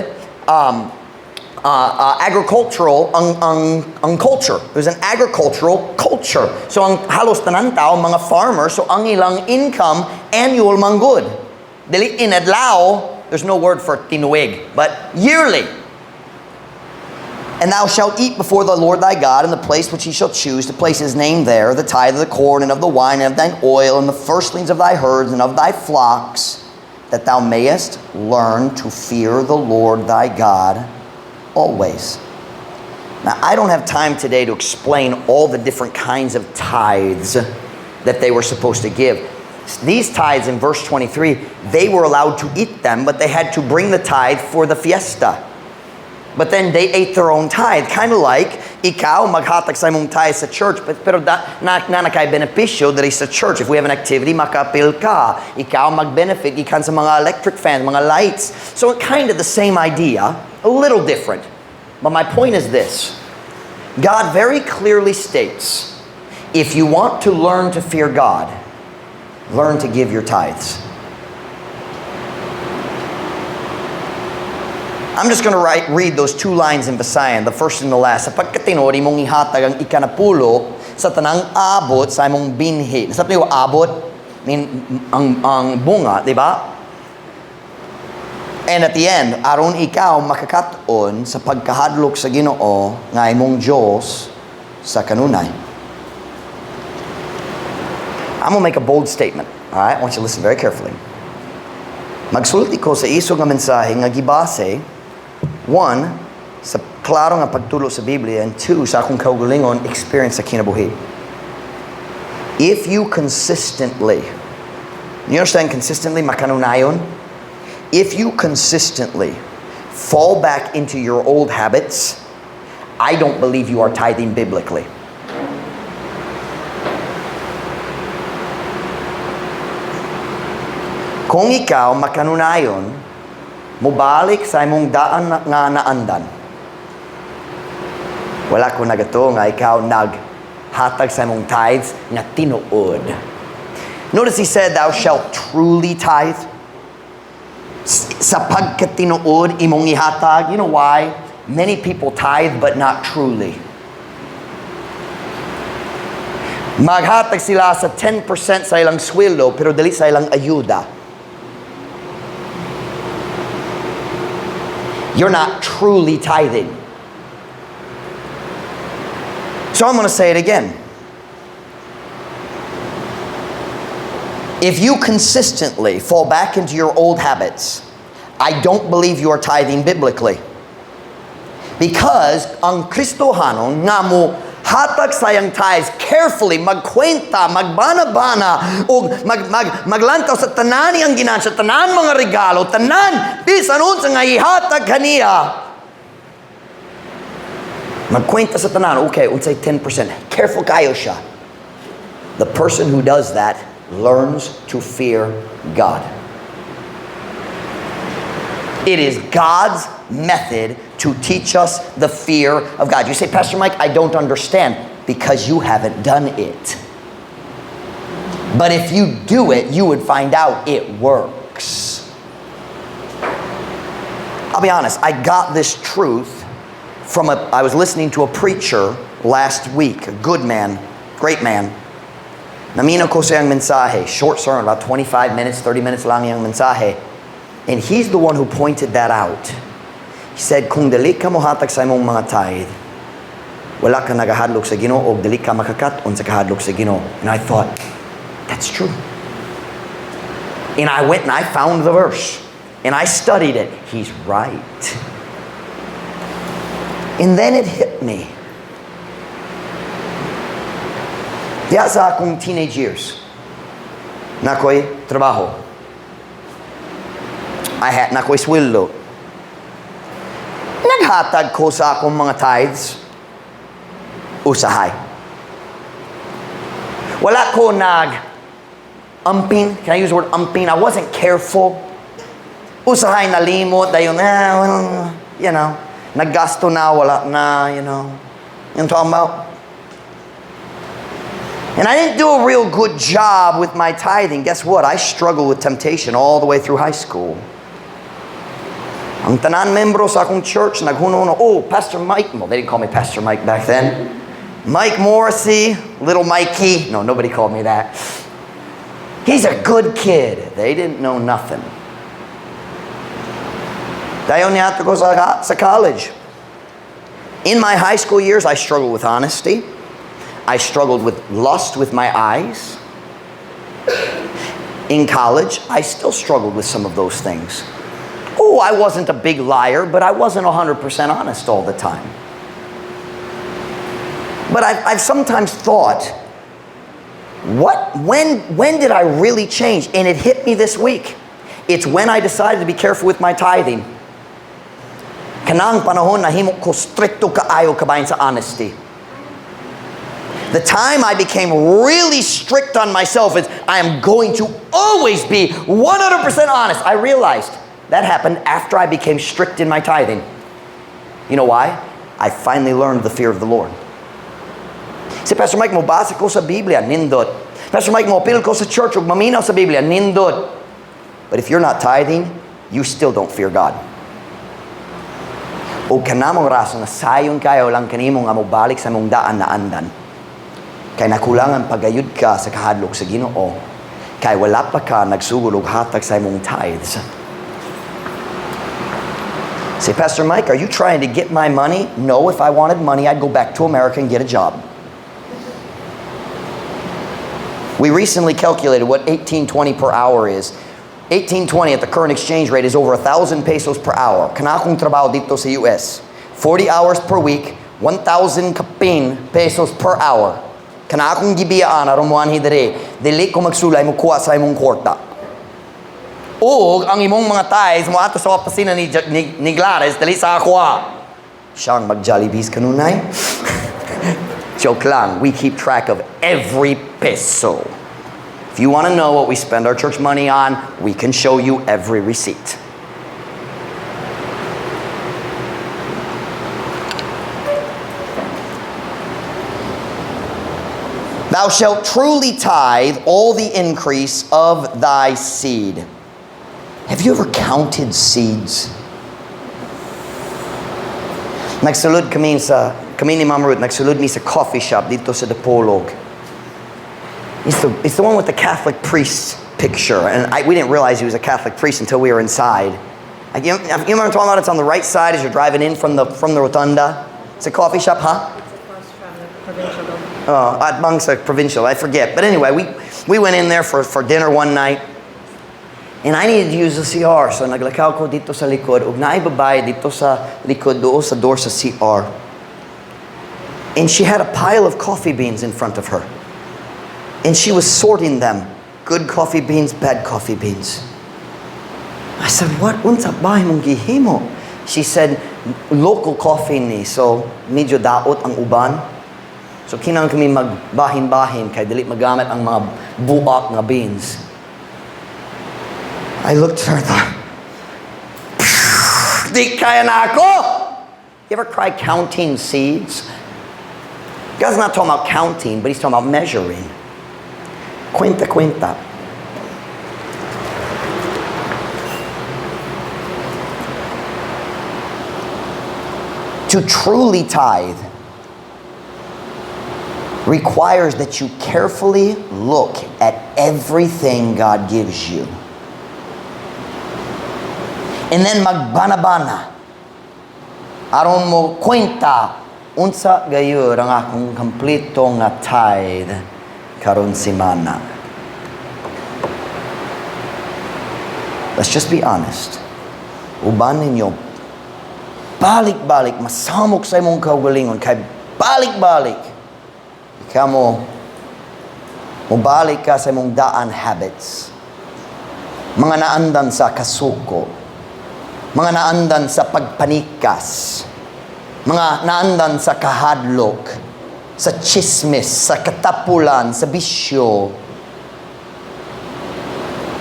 S1: agricultural ang culture. It was an agricultural culture. So ang halos tanan tao mga farmer, so ang ilang income annual man gud. Dili inadlaw, there's no word for tinuig, but yearly. And thou shalt eat before the Lord thy God in the place which he shall choose to place his name there, the tithe of the corn and of the wine and of thine oil and the firstlings of thy herds and of thy flocks, that thou mayest learn to fear the Lord thy God always. Now, I don't have time today to explain all the different kinds of tithes that they were supposed to give. These tithes in verse 23, they were allowed to eat them, but they had to bring the tithe for the fiesta. But then they ate their own tithe. Kind of like, ikaw maghatag sa imong tithe sa church, but, pero da, na kay benepisyo diri sa church. If we have an activity, makapil ka. Ikaw mag-benefit gikan sa mga electric fans, mga lights. So kind of the same idea, a little different. But my point is this. God very clearly states, if you want to learn to fear God, learn to give your tithes. I'm just going to read those two lines in Visayan, the first and the last. Sapagkat tinuod imong ihatag ang ikanapulo sa tanang abot sa imong binhi. Sa niyo abot, I mean, ang bunga, di ba? And at the end, aron ikaw makakat-on sa pagkahadlok sa Ginoo nga imong Dios sa kanunay. I'm gonna make a bold statement. All right? I want you to listen very carefully. Magsulti ko sa isog nga mensahe nga gibase, one, sa klaro nga pagtulo sa Biblia, and two, sa akong kaugalingon experience sa kinabuhi. If you consistently, you understand consistently, makanunayon? If you consistently fall back into your old habits, I don't believe you are tithing biblically. Kung ikaw makanunayon, mubalik sa imong daan nga naandan. Wala ko nagatuo nga ikaw naghatag sa imong tithes nga tinuod. Notice he said, "Thou shalt truly tithe." Sa pagkatinuod imong ihatag. You know why? Many people tithe but not truly. Maghatag sila sa 10% sa ilang sweldo pero dili sa ilang ayuda. You're not truly tithing. So I'm going to say it again. If you consistently fall back into your old habits, I don't believe you are tithing biblically. Because ang Kristohanon nga mo hatag sa iyang tithes carefully, magkwenta, magbana-bana, o maglantaw sa tanan iyang ginansya, tanan mga regalo, tanan, bisan unsa nga ihatag kaniya. Magkwenta sa tanan, okay, unsay 10%. Careful kayo siya. The person who does that learns to fear God. It is God's method to teach us the fear of God. You say, "Pastor Mike, I don't understand." Because you haven't done it. But if you do it, you would find out it works. I'll be honest, I got this truth from a, I was listening to a preacher last week, a good man, great man. Naminaw ko sa iyang mensahe, short sermon, about 25 minutes, 30 minutes lang iyang mensahe. And he's the one who pointed that out. He said, "Kung dili ka mohatag sa imong mga tithe, wala ka nagahadlok sa Ginoo o dili ka makakat-on sa kahadlok sa Ginoo." And I thought, "That's true." And I went and I found the verse. And I studied it. He's right. And then it hit me. Diya sa akong teenage years, naa ko'y trabaho. I had naa ko'y sweldo. Naghatag ko sa akong mga tithes, usahay. Wala ko nag amping. Can I use the word amping? I wasn't careful. Usahay nalimot, dayon, well, naggasto na, wala na. You know what I'm talking about? And I didn't do a real good job with my tithing. Guess what? I struggled with temptation all the way through high school. Ang tanan membro sa akong church, naghuno, "Oh, Pastor Mike." Well, they didn't call me Pastor Mike back then. "Mike Morrissey, little Mikey." No, nobody called me that. "He's a good kid." They didn't know nothing. Dayon niadto ko sa college. In my high school years, I struggled with honesty. I struggled with lust with my eyes. In college, I still struggled with some of those things. Oh, I wasn't a big liar, but I wasn't 100% honest all the time. But I've sometimes thought, when did I really change? And it hit me this week. It's when I decided to be careful with my tithing. Kanang panahon nahimo ko strikto kaayo kabahin sa honesty. The time I became really strict on myself is I am going to always be 100% honest. I realized that happened after I became strict in my tithing. You know why? I finally learned the fear of the Lord. Say, "Pastor Mike, mobasa ko sa Biblia, nindot. Pastor Mike, moapil ko sa church, ug maminaw sa Biblia, nindot." But if you're not tithing, you still don't fear God. O kanamong rason na sayon kayo lang kanimo nga mobalik sa imong daan na andan. Kay nakulangan pagayud ka sa kahadlok sa Ginoo. Kay wala pa ka nagsugod og hatag sa imong tithes. Say, "Pastor Mike, are you trying to get my money?" No, if I wanted money, I'd go back to America and get a job. We recently calculated what 18.20 per hour is. 18.20 at the current exchange rate is over 1,000 pesos per hour. Kana akong trabaho dito sa US. 40 hours per week, 1,000 kapin pesos per hour. Kana akong gibiyaan aron moanhi diri, dili ko magsulay mo kuha sa imong kwarta. Og ang imong mga tithes moadto sa opisina ni Gladys, dili sa akoa. Siyang mag-Jollibees kanunay. Joke lang, we keep track of every peso. If you want to know what we spend our church money on, we can show you every receipt. Thou shalt truly tithe all the increase of thy seed. Have you ever counted seeds? Nagsulod kami ni Ma'am Ruth, nagsulod mi sa coffee shop didto sa Dipolog. It's the one with the Catholic priest picture. And we didn't realize he was a Catholic priest until we were inside. Like, you know what I'm talking about? It's on the right side as you're driving in from the rotunda. It's a coffee shop, huh?
S2: It's across from the provincial building.
S1: Atbang sa provincial, I forget. But anyway, we went in there for dinner one night. And I needed to use the CR. So naglakaw ko didto sa likod. Ug naay babae didto sa likod duol sa door sa CR. And she had a pile of coffee beans in front of her. And she was sorting them. Good coffee beans, bad coffee beans. I said, "What? Unsa ba imong gihimo?" She said, "Local coffee ni. So, medyo daot ang uban. So, kinahanglan kami magbahin-bahin kay dili magamit ang mga buak nga beans." I looked at her and thought, "Di kaya nako!" You ever try counting seeds? God's not talking about counting, but he's talking about measuring. Cuenta, cuenta. To truly tithe requires that you carefully look at everything God gives you. And then magbana-bana. Aron mo kwenta unsa gayud ang akong kompleto nga tithe karon simana. Let's just be honest. Uban ninyo, balik-balik, masamok sa imong kaugalingon, kay balik-balik, ikaw mo, mobalik ka sa imong daan habits. Mga naandan sa kasuko, mga naandan sa pagpanikas, mga naandan sa kahadlok, sa chismis, sa katapulan, sa bisyo,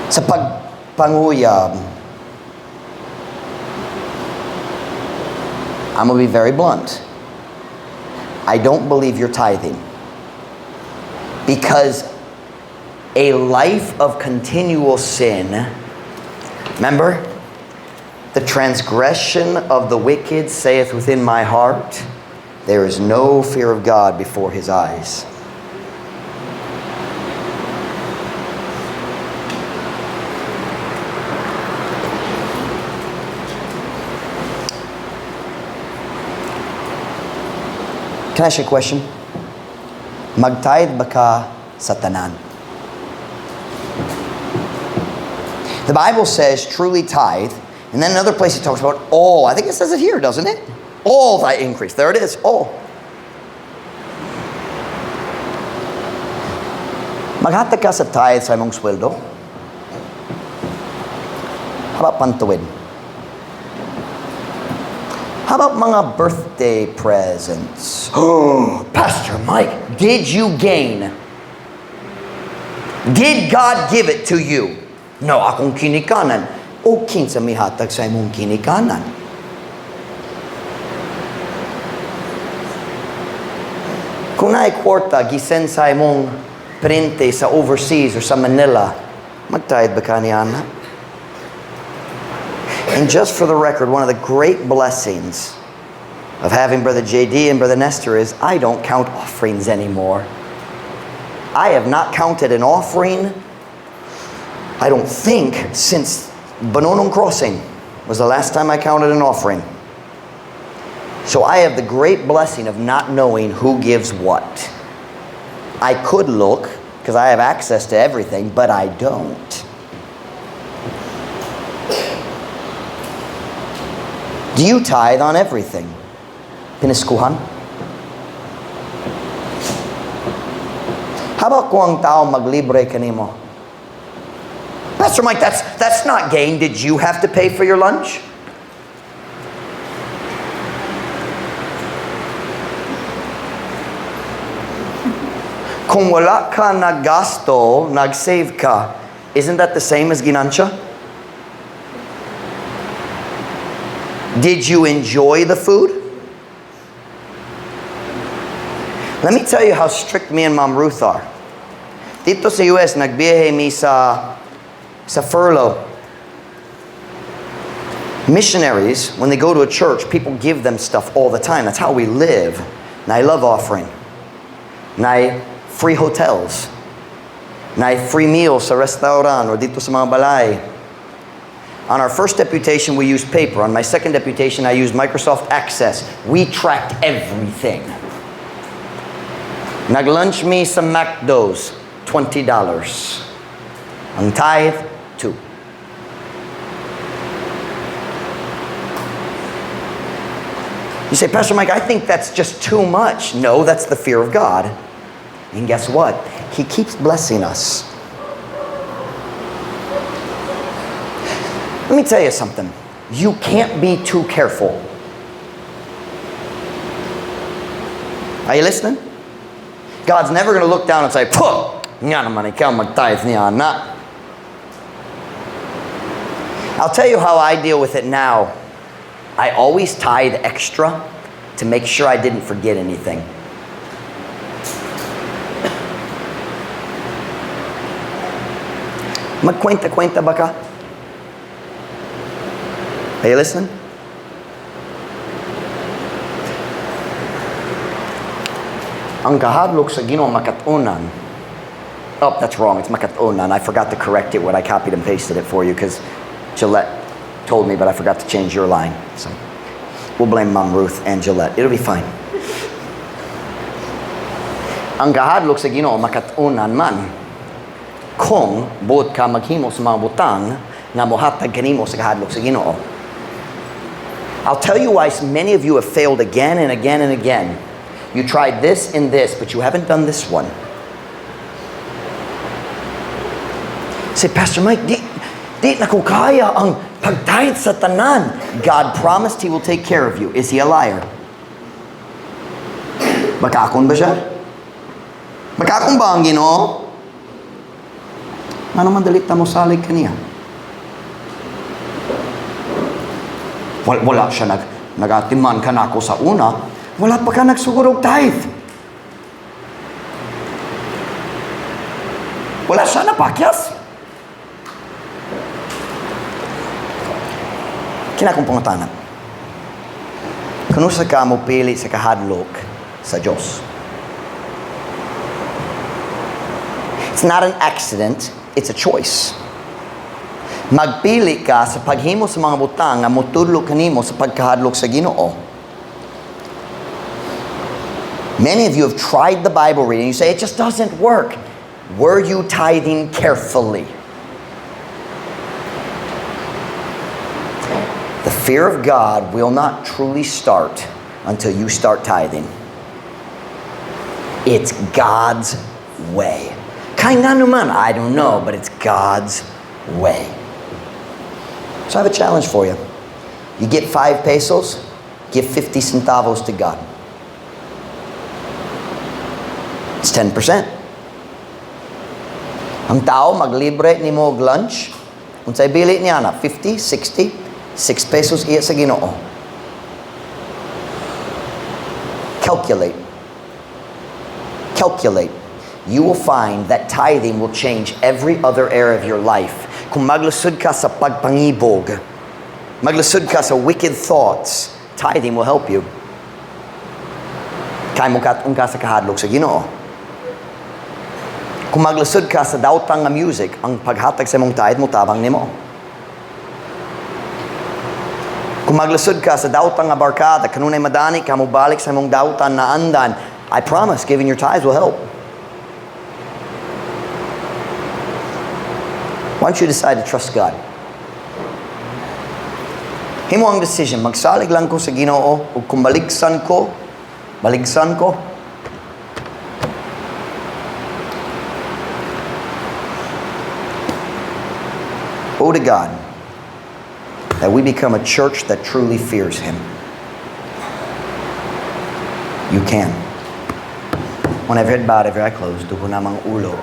S1: sa pagpanguyab. I'm going to be very blunt. I don't believe you're tithing. Because a life of continual sin, remember, the transgression of the wicked saith within my heart, there is no fear of God before his eyes. Can I ask you a question? Mag-tithe ba ka sa tanan? The Bible says truly tithe, and then another place it talks about all. I think it says it here, doesn't it? All thy increase. There it is, all. Maghatag ka sa tithe sa imong sweldo? How about pantuwid? How about mga birthday presents? Oh, Pastor Mike, did you gain? Did God give it to you? No, akong kinikanan. O kinsa mihatag sa imong kinikanan? Kung naay kwarta, gi-send sa imong parente sa overseas or sa Manila, mag-tithe ba ka niana? And just for the record, one of the great blessings of having Brother JD and Brother Nestor is I don't count offerings anymore. I have not counted an offering, I don't think, since Bononong Crossing was the last time I counted an offering. So I have the great blessing of not knowing who gives what. I could look, because I have access to everything, but I don't. Do you tithe on everything? Piniskuhan? How about kung ang tao maglibre kanimo? Pastor Mike, that's not gain. Did you have to pay for your lunch? Kung wala ka naggasto, nag-save ka, isn't that the same as ginansya? Did you enjoy the food? Let me tell you how strict me and Mom Ruth are. Dito sa US, nagbiyahe mi sa furlough. Missionaries, when they go to a church, people give them stuff all the time. That's how we live. Naay love offering. Naay free hotels. Naay free meals sa restaurant or dito sa mga balay. On our first deputation, we used paper. On my second deputation, I used Microsoft Access. We tracked everything. Nag-lunch mi sa McDo's, $20. Ang tithe, 2. You say, "Pastor Mike, I think that's just too much." No, that's the fear of God. And guess what? He keeps blessing us. Let me tell you something. You can't be too careful. Are you listening? God's never going to look down and say, "Puh, nga naman ikaw mag-tithe niya na." I'll tell you how I deal with it now. I always tithe extra to make sure I didn't forget anything. Magkwenta-kwenta ba ka? Are you listening? Ang kahadlok sa Ginoo makat-unan. Oh, that's wrong. It's makat-unan. I forgot to correct it when I copied and pasted it for you because Gillette told me, but I forgot to change your line. So we'll blame Mom Ruth and Gillette. It'll be fine. Ang kahadlok sa Ginoo makat-unan man kung buot ka maghimo sa mga butang nga mohatag kanimo sa kahadlok sa Ginoo. I'll tell you why many of you have failed again and again and again. You tried this and this, but you haven't done this one. Say, "Pastor Mike, di na ko kaya ang pag-tithe sa tanan." God promised He will take care of you. Is He a liar? Bakakon ba siya? Bakakon ba ang Ginoo? Ano man dali ta mo salig kaniya? Wala siya nagatiman kanako sa una. Wala pa ka nagsugod og tithe. Wala siya napakyas. Kini akong pangutana. Kanusa ka mo pili sa kahadlok sa Diyos? It's not an accident, it's a choice. Magpili ka sa paghimo sa mga butang nga motudlo kanimo sa pagkahadlok sa Ginoo. Many of you have tried the Bible reading. You say, "It just doesn't work." Were you tithing carefully? The fear of God will not truly start until you start tithing. It's God's way. Kay ngano man, I don't know, but it's God's way. So I have a challenge for you. You get 5 pesos, give 50 centavos to God. It's 10%. Ang tao maglibre nimo og lunch, unsay bili niya na 50, 60, 6 pesos iya sa Ginoo. Calculate. Calculate. You will find that tithing will change every other area of your life. Kung maglusod ka sa pagpangibog, maglusod ka sa wicked thoughts, tithing will help you. Kay mokat-on ka sa kahadlok sa Ginoo. Kung maglusod ka sa daotang nga music, ang paghatag sa imong tithe motabang nimo. Kung maglusod ka sa daotang nga barkada, kanunay madani ka mobalik sa imong dautan na andan, I promise giving your tithes will help. Why don't you decide to trust God? Himo ang decision, magsalig lang ko sa Ginoo ug kung baligsan ko, baligsan ko. Oh to God that we become a church that truly fears Him. You can. When every head bowed, every eye closed, dugo na mga ulo.